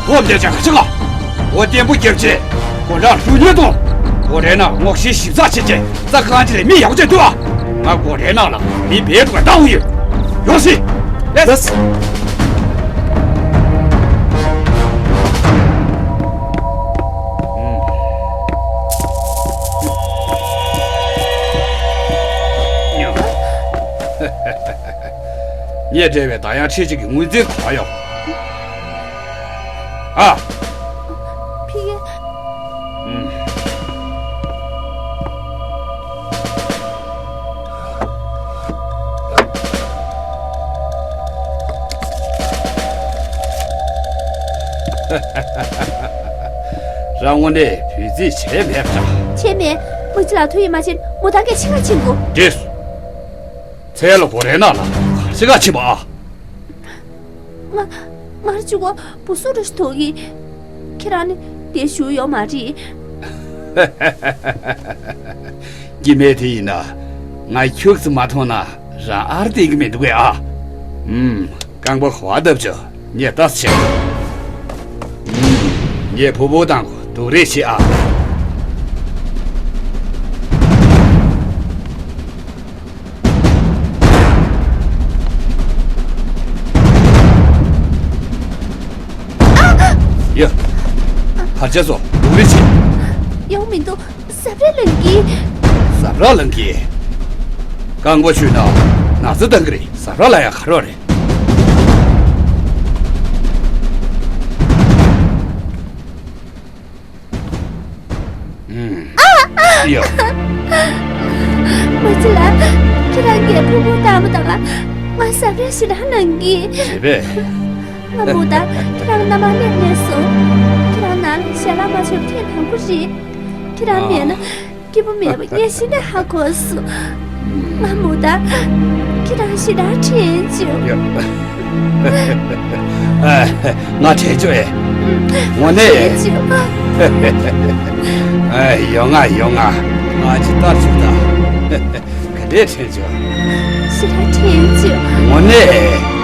ཧོབ་འདེབས་ཅག་ཅག་ལ། འོ་བརྟན་པོ་རྒྱབ་ཅེས། གོ་ལག་ལྷུ་ཉེས་གཏོང་། གོ་རེ་ན་ངོ་ཤེས་ཞིབ་ཚགས་བྱེད་ཅེས། རྩ་གང་ཅི་ལས་མི་ཡག་ཅེས་འདུག་ཨ། ང་གོ་རེ་ན་ལ་མི་བེད་དུ་བཏང་ཡོད། ཡོང་སྲིད། ལགས། ངས་སྤྲད་པའི་ད་ཡང་ཁྲི་གཅིག་གི་ངོས་འཛིན་གང་ཡོད། ཨ། ཕི་གེ། ཨུམ། རང་དངོས་གནས་བུ་རྫིས་བྱས་མེད་པ་འདྲ། བྱས་མེད། མུ་ཅི་ལ་ཐུ་ཡིས་མ་བྱིན་མུ་ཏང་གིས་ཕྱི་ཁར་ཕྱིན་གོ། འདྲེས། ཚལ་ལ་གོ་རེ་ན་ལ་གར་ཕྱི་ཁར་ཕྱིན་པ་ཨ། ང་ང་ར་ཅུ་གོ་བུ་སུ་རུ་ཐོག་གི། ཁྱེད་རང་ནི་དེ་ཞུ་ཡོད་མ་རེད། སྐྱེ་དམན་དེ་ཡིན་ན། ང་ཁྱུག་ཙམ་མ་མཐོང་ན་རང་ཨར་བསྟན་གི་མི་འདུག་གས་ཨ། ཨུམ། རྐང་པ་ག་བར་བརྡབ་ཆོག་ངས་ལྟ་ཙམ་བྱེད། ཨུམ། ངས་ཕུ་བོ་དང་གོ་སྡུག་རེས་བྱེད་ཨ། ཡ། ཕར་ཆེར་སོང་། སྡུག་རེས་བྱེད། ཡོང་མི་འདུག་ཟབ་ར་ལངས་ཀྱི། ཟབ་ར་ལངས་ཀྱི། རྐང་པ་ཆུད་ན་ན་ཚ་བཏང་གི་རེད། ཟབ་ར་ལ་ཡང་ཁ་རོག་རེད། ཨུམ། ཡ། མ་ཅི་ལ། ཁྱེད་རང་གིས་ཕུང་པོ་བཏང་མ་བཏང་ལ། ང་ཟབ་ར་ཞེ་དྲག་ལངས་ཀྱི། བྱས་པས། ང་མུ་ཏང་ཁྱེད་རང་མནའ་མ་སླེབས་ནས་བཟུང་། ཁྱེད་རང་ནང་ལ་ཞལ་ལག་མ་མཆོད་ཐེངས་དང་པོ་རེད། ཁྱེད་རང་མེད་ན་སྐྱིད་པོ་མེད་པ་ངས་ཤིན་ཏུ་ཧ་གོ་སོང་། ང་མུ་ཏང་ཁྱེད་རང་ཞེ་དྲག་དྲན་བྱུང་། ཡ། ཨ། ང་དྲན་བྱུང་ཨེ། དངོས་གནས། དྲན་བྱུང་། ཨ། ཡོང་ང་ཡོང་ང་། ང་ཅི་ལྟར་བྱུང་ད། ག་འདྲས་དྲན་བྱུང་། ཞེ་དྲག་དྲན་བྱུང་། དངོས་གནས།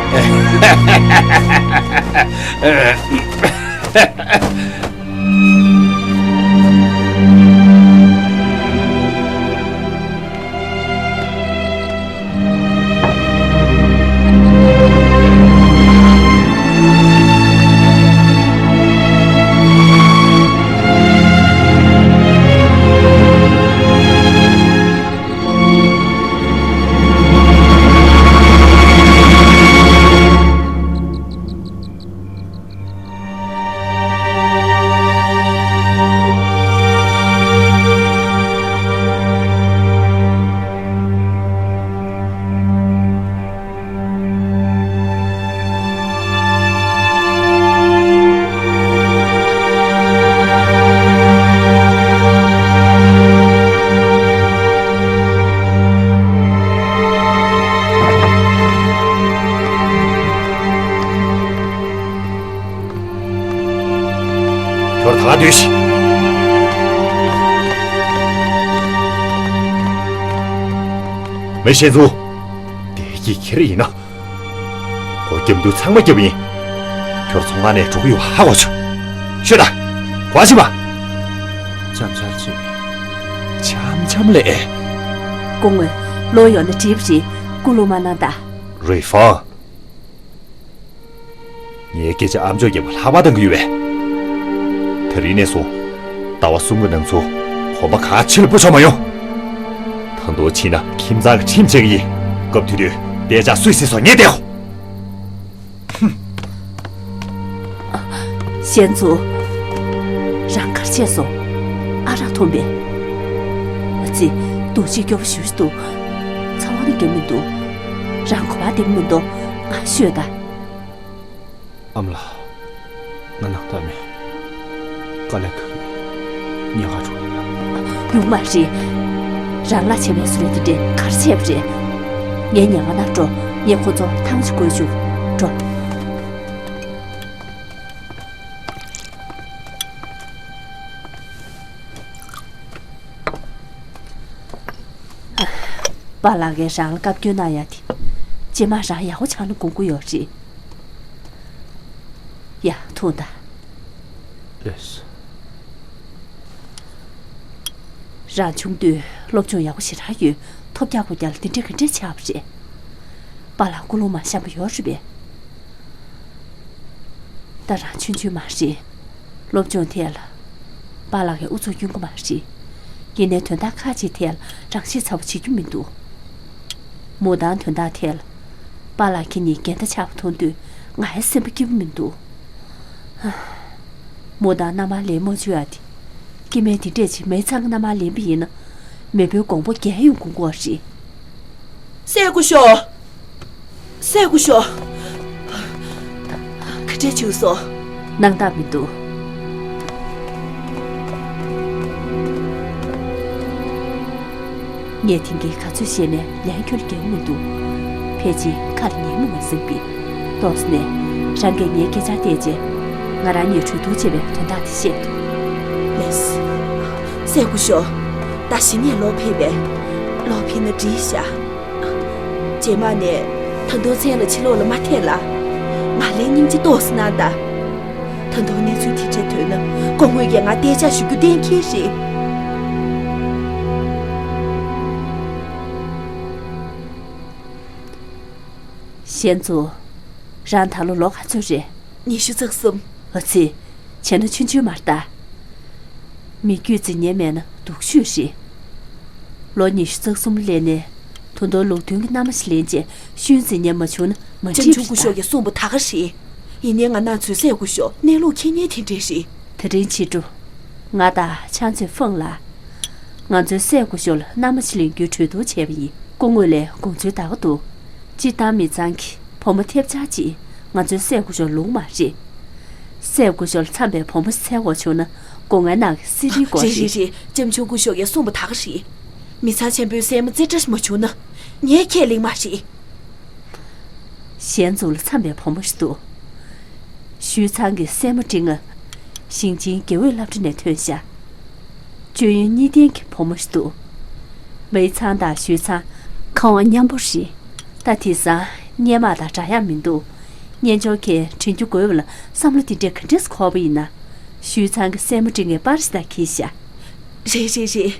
ཁྱོད་ད་ག་སྡོད་ཤིག་མི་ཤེས་ཚུ། དེ་གི་ཁྱེར་ཡིན་ན། ཁོ་རྒྱབ་འདུག་ཚང་མ་རྒྱབ་ཡིན། ཁྱོད་ཚོང་ཁང་ནས་འགྲོ་གི་ཡོད་ཧ་གོ་ཆོག་ཤོད་ད། གོ་ཆི་མ། འཆམ་འཆམ་བྱེད། འཆམ་འཆམ་ལས། སྐུ་ངོ། ལོ་ཡོད་ན་འགྲིག་པ་རེད། སྐུ་ལུ་མ་གནང་ད། རུས་ཧྥང་། ངའི་སྐད་ཆ་ཨ་མཆོག་རྒྱབ་ལྷག་པ་བཏང་གི་ཡོད་པས། དེ་རིང་ནས་བཟུང་། ཟླ་བ་གསུམ་གྱི་ནང་ཚུད་གོམ་པ་ག་ཕྱི་ལ་སྤོ་ཆོག་མ་ཡོང་། ད་དུང་ཕྱིན་ན་ཁྱིམ་ཚང་གི་ཁྲིམས་བཅད་ཀྱི་ཡིན། སྐབས་དེ་དུས་དཔེ་ཆ་སུས་གཟིགས་སོང་ངས་བལྟས་ཡོང་། ཞན་ཙུའུ། རང་གར་ཆས་སོང་། ཨ་རག་འཐུང་པས། ཨ་ཙི། སྡུག་ཅིག་སྐྱོ་པོ་ཞུ་ཞུ་འདུག་ཚ་བ་ནི་རྒྱབ་མི་འདུག་རང་གོ་བ་འདེབས་མི་འདུག་ང་ཤོད་ད། ཨ་མ་ལགས། ང་ནང་ལྟ་མེད། དཀའ་ལས་ཁག་གི་ཉེ་ག་འགྲོ་ཡིན། ཡོང་མ་རེད། རང་ལ་བྱས་པའི་བཟོ་རེ་དེ་འདྲས་གར་བྱས་པ་རེད། ངའི་ཉེ་ག་ན་འགྲོ། ངས་ཁོ་ཚོ་ཐང་ཆད་བསྐོས་བཅུག་འགྲོ། པཱ་ལགས་ཀྱིས་རང་ལ་བཀའ་བཀྱོན་གནང་ཡ་དེ། རྗེས་མ་རང་ཡག་པོ་ཆགས་ན་དགོངས་ཀྱི་ཡོད་རེད། ཡ། འཐུང་ད། ལགས་སོ། རང་ཆུང་དུས་སློབ་སྦྱོང་ཡག་པོ་ཞེ་དྲག་ཡོད། ཐོབ་རྒྱག་དགོས་རྒྱག་ལ་དེ་འདྲས་ག་འདྲས་ཆགས་པ་རེད། པཱ་ལགས་སྐུ་ལུང་མ་བཤམས་པ་ཡོད་རེད་པས། ད་རང་ཆུང་ཆུང་མ་རེད། སློབ་སྦྱོང་ཐད་ལ་པཱ་ལགས་ཀྱིས་ཨུ་ཚུགས་སྐྱོན་གྱི་མ་རེད། ཡིན་ནའི་དོན་དག་ཁག་ཅིག་ཐད་ལ་རང་ཤེད་ཚ་པོ་བྱེད་རྒྱུ་མི་འདུག་མུ་ཏང་དོན་དག་ཐད་ལ་ པཱ་ལགས་ཁྱེད་གཉིས་འགལ་ཟླ་ཆགས་པ་མཐོང་དུས་ང་ཡང་སེམས་པ་སྐྱིད་པོ་མི་འདུག་མོ་དང་མནའ་མ་ལེན་མ་བཅུག་ཡ་དེ། སྐྱེ་དམན་དེ་འདྲས་ཅིག་མི་ཚང་གི་མནའ་མ་ལེན་པ་ཡིན་ན། མེས་པོའི་དགོངས་པ་འགལ་ཡོང་དགོས་ཀྱི་རེད། སྲས་སྐུ་ཞབས། སྲས་སྐུ་ཞབས། ག་འདྲས་བྱུང་སོང་། སྣང་དག་མི་འདུག་ངས་དེང་གི་ག་ཚོད་བཤད་ནས་ལན་ཁྱོད་ལ་རྒྱག་མི་འདུག་ཕལ་ཆེར་ཁ་ལ་ཉན་མི་འོང་བསམ་གི། ཏོག་ཙམ་ནས་རང་གིས་ངའི་སྐད་ཆར་བལྟས་རྗེས། ང་རང་གཉིས་གྲོས་བསྡུར་བྱེད་པའི་དོན་དག་དེ་བཤད་འདུག་ལགས་སོ། སྲས་སྐུ་ཞབས། ད་གཞི་ནས་ལོག་ཕེབས་པས། ལོག་ཕེབས་ན་འགྲིག་ཤག་རྗེས་མ་ནས་ད་དུང་མཚན་ལ་ཕྱི་ལོགས་ལ་མ་ཐད་ལ། ང་ལ་སྙིང་རྗེ་ཏོག་ཙམ་གནང་དང་། ད་དུང་གནས་ཚུལ་དེ་འདྲ་ཐོན་ན་སྐུ་ངོ་གིས་ང་རྟ་ལྕག་གཞུ་རྒྱུ་གཏན་འཁེལ་རེད། ཞན་ཙུའུ། རང་ད་ལོ་ལོ་ག་ཚོད་རེད། ཉི་ཤུ་རྩ་གསུམ། ཨ་ཙི། བྱས་ན་ཆུང་ཆུང་མ་རེད་ད། མི་རྒྱུད་རྩིས་ཉན་མེད་ན་སྡུག་ཤོས་རེད། ལོ་ཉི་ཤུ་རྩ་གསུམ་སླེབས་ནས་ད་དུང་ལུགས་མཐུན་གྱི་མནའ་མ་ཞིག་ལེན་རྗེས་ཤུལ་རྩིས་ཉན་མ་བྱུང་ན་མ་ལྕམ་འགྲིག་ཆུང་སྐུ་ཞབས་ཀྱིས་གསུངས་པ་ད་ག་རེད། ཡིན་ནའི་ང་རང་ཚོའི་སྲས་སྐུ་ཞབས་གནས་ལུགས་མཁྱེན་མཁན་དེ་འདྲས་རེད། དེ་རིང་ཕྱི་དྲོ། ང་དང་ཕྱག་མཛོད་ཧྥང་ལགས། ང་ཚོའི་སྲས་སྐུ་ཞབས་ལ་མནའ་མ་ཞིག་ལེན་རྒྱུའི་གྲོས་བསྡུར་བྱས་པ་ཡིན། སྐུ་ངོ་ལས་དགོངས་ཚུལ་ད་ག་འདུག་སྤྱིར་བཏང་མི་ཚང་གི་བུ་མོ་ཐེབས་ཆག་ཅིག་ང་ཚོའི་སྲས་སྐུ་ཞབས་ལོང་མ་རེད། སྲས་སྐུ་ཞབས་ལ་འཚམ་པའི་བུ་མོ་ཞིག་འཚོལ་དགོས་བྱུང་ན་སྒོ་ངའི་ནང་གི་སི་རིའི་སྒོ་རེད། རེད་རེད་རེད། ལྕམ་ཆུང་སྐུ་ཞབས་ཀྱིས་གསུངས་པ་ད་ག་རེད། མི་ཚང་ཆེན་པོའི་སྲས་མོ་རྩེ་གྲ་ཞིག་མ་བྱུང་ན་ངས་ཁས་ལེན་མ་རེད། ཞན་ཙུའུ་ལ་འཚམ་པའི་བུ་མོ་ཞིག་འདུག་ཞུས་ཚང་གི་སྲས་མོ་ཀྲིང་ཨ། ཞིང་ཆེན་དགེ་འོས་སློབ་གྲྭ་ནས་ཐོན་ཤག་སྤྱོད་ཡོན་གཉིས་ལྡན་གྱི་བུ་མོ་ཞིག་འདུག་མེ་ཚང་དང་ཞུས་ཚང་ཁང་བ་མཉམ་པོ་རེད། ད་དེང་སང་སྔོན་མ་དང་འདྲ་ཡག་མི་འདུག་སྔོན་ཆད་ཁོས་དྲན་རྒྱུ་དགོས་པ་ལ་བསམ་བློ་དེ་འདྲས་ག་འདྲས་འཁོར་བ་ཡིན་ན། ཞུས་ཚང་གི་སྲས་མོ་ཀྲིང་ཨའི་པར་ཞིག་དང་འཁྱེར་ཤག་རེད་རེད་རེད།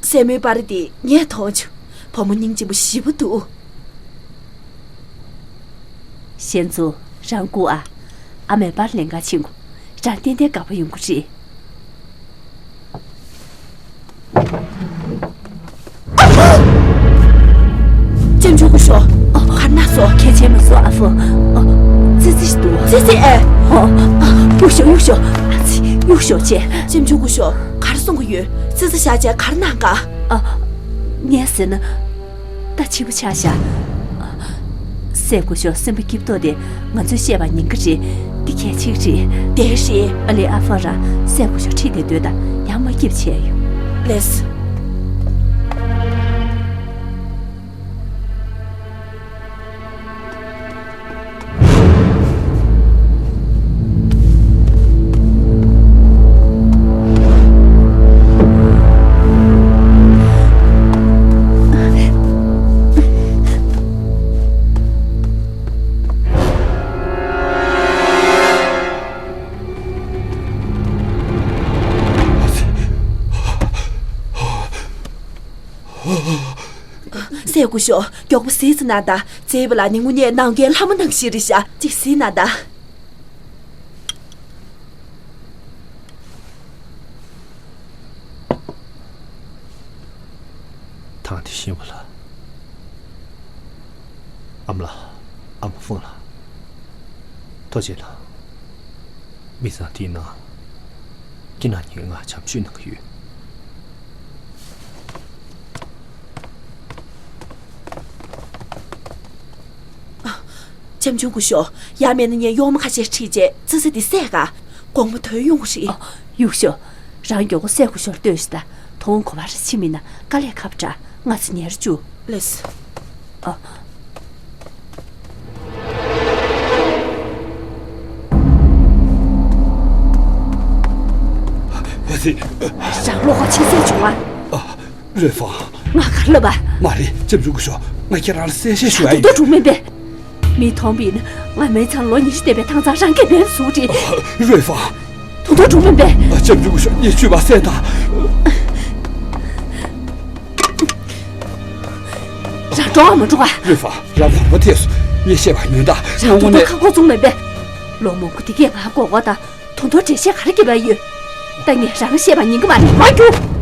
སྲས་མོའི་པར་དེ་ངས་མཐོང་བྱུང་། བུ་མོ་སྙིང་རྗེ་པོ་ཞེ་པོ་འདུག་ཞན་ཙུའུ། རང་སྒུག་ཨ། ཨ་མས་པར་ལེན་ག་ཕྱིན་གོ། རང་ཏན་ཏན་དགའ་པོ་ཡོང་གི་རེད། ལྕམ་ཆུང་སྐུ་ཞབས། ག་རེ་གནང་སོང་། གལ་ཆེན་མ་སོང་ཨ་ཕོ། ཨ། ཙི་ཙི་ཞིག་འདུག་ཙི་ཙི་ཨེ། ཨ། གཡུག་ཞོག་གཡུག་ཞོག་ཨ་ཙི། གཡུག་ཞོག་ཅེས། ལྕམ་ཆུང་སྐུ་ཞབས། ག་རེ་གསུང་གི་ཡོད། ཙི་ཙི་བཞག་བྱས་ག་རེ་གནང་ག་ཨ། ངས་ཟེར་ན། ད་འཕྱི་པོ་ཆགས་ཤག་སྲས་སྐུ་ཞབས་སེམས་པ་སྐྱིད་ཏོག་དེ་ང་ཚོས་བཤད་པ་ཉན་གི་རེད། འདི་གལ་ཆེ་གི་རེད། དེ་རེད། ཨ་ལེ་ཨ་ཕ་ར། སྲས་སྐུ་ཞབས་ཁྲིད་དེ་སྡོད་དང་། ཡང་མ་སྐྱིད་བྱས་ཡོད། ལེས། སྲས་སྐུ་ཞབས། མགྱོགས་པོ་གཟིགས་ཙམ་གནང་དང་། བརྩེ་བ་ལགས་ནི་དངོས་གནས་ནམ་མཁའི་ལྷ་མོ་ནང་བཞིན་རེད་ཤག་ཅིག་གཟིགས་གནང་དང་། ཐང་དེ་ཤེས་པ་ལ། ཨ་མ་ལགས། ཨ་མ་ཧྥུང་ལགས། ཐུགས་རྗེ་གནང་། མི་ཚང་དེའི་ནང་། ཁྱེད་རྣམ་གཉིས་ཀྱིས་ང་བྱམས་བརྩེ་གནང་གི་ཡོད། ལྕམ་ཆུང་སྐུ་ཞབས། ཡང་མིན་ན་ངས་གཡོག་མོ་ཁ་ཤས་ཁྲིད་བྱས་ཙི་ཙི་དེ་བསད་ག་དགོང་མོ་ཐོན་ཡོང་གི་རེད། ཨ། གཡུག་ཞོག་རང་མགྱོགས་པོ་སྲས་སྐུ་ཞབས་ལ་ལྟོས་ཤིག་དང་། དོ་དགོང་ག་པར་ཕྱིན་མིན་ན་དཀའ་ལས་ཁག་པོ་འདྲ། ང་ཚོ་ཉལ་ར་བཅུག་ལེས། ཨ། ཨ་ཙི། རང་བློ་ཁོག་ཆེ་ཤོས་བྱུང་ང་། ཨ། རོས་ཧྥང་། ང་ག་རེ་ལབ་པ། མ་རེད། ལྕམ་ཆུང་སྐུ་ཞབས། ང་ཁྱེད་རང་ལ་གསལ་བཤད་ཞུ་ཡ་ཡིན། ད་དུང་འགྲོ་མིན་པས། མིས་མཐོང་བ་ཡིན་ན་ང་མི་ཚང་ལོ་ཉི་ཤུ་འདས་པའི་ཐང་ཚང་རང་གིས་མེད་བཟོ་གི་རེད། རོས་ཧྥང་། ད་དུང་འགྲོ་མིན་པས། ལྕམ་ཆུང་སྐུ་ཞབས། ངས་ཆུ་བ་བསད་དང་། རང་འགྲོ་བ་མ་འགྲོ་བ། རོས་ཧྥང་། རང་གོམ་པ་ཐེབས་སོང་། ངས་བཤད་པ་ཉོན་དང་། རང་དོན་དག་ཁ་སྐོང་བྱུང་མེད་པས། ལོ་མང་པོ་འདི་གས་ང་མགོ་སྐོར་དང་། དོན་དག་འགྲེལ་བཤད་ག་རེ་བརྒྱབ་པ་ཡོད། ད་ངས་རང་བཤད་པ་ཉན་གི་མ་རེད། མ་རྒྱུག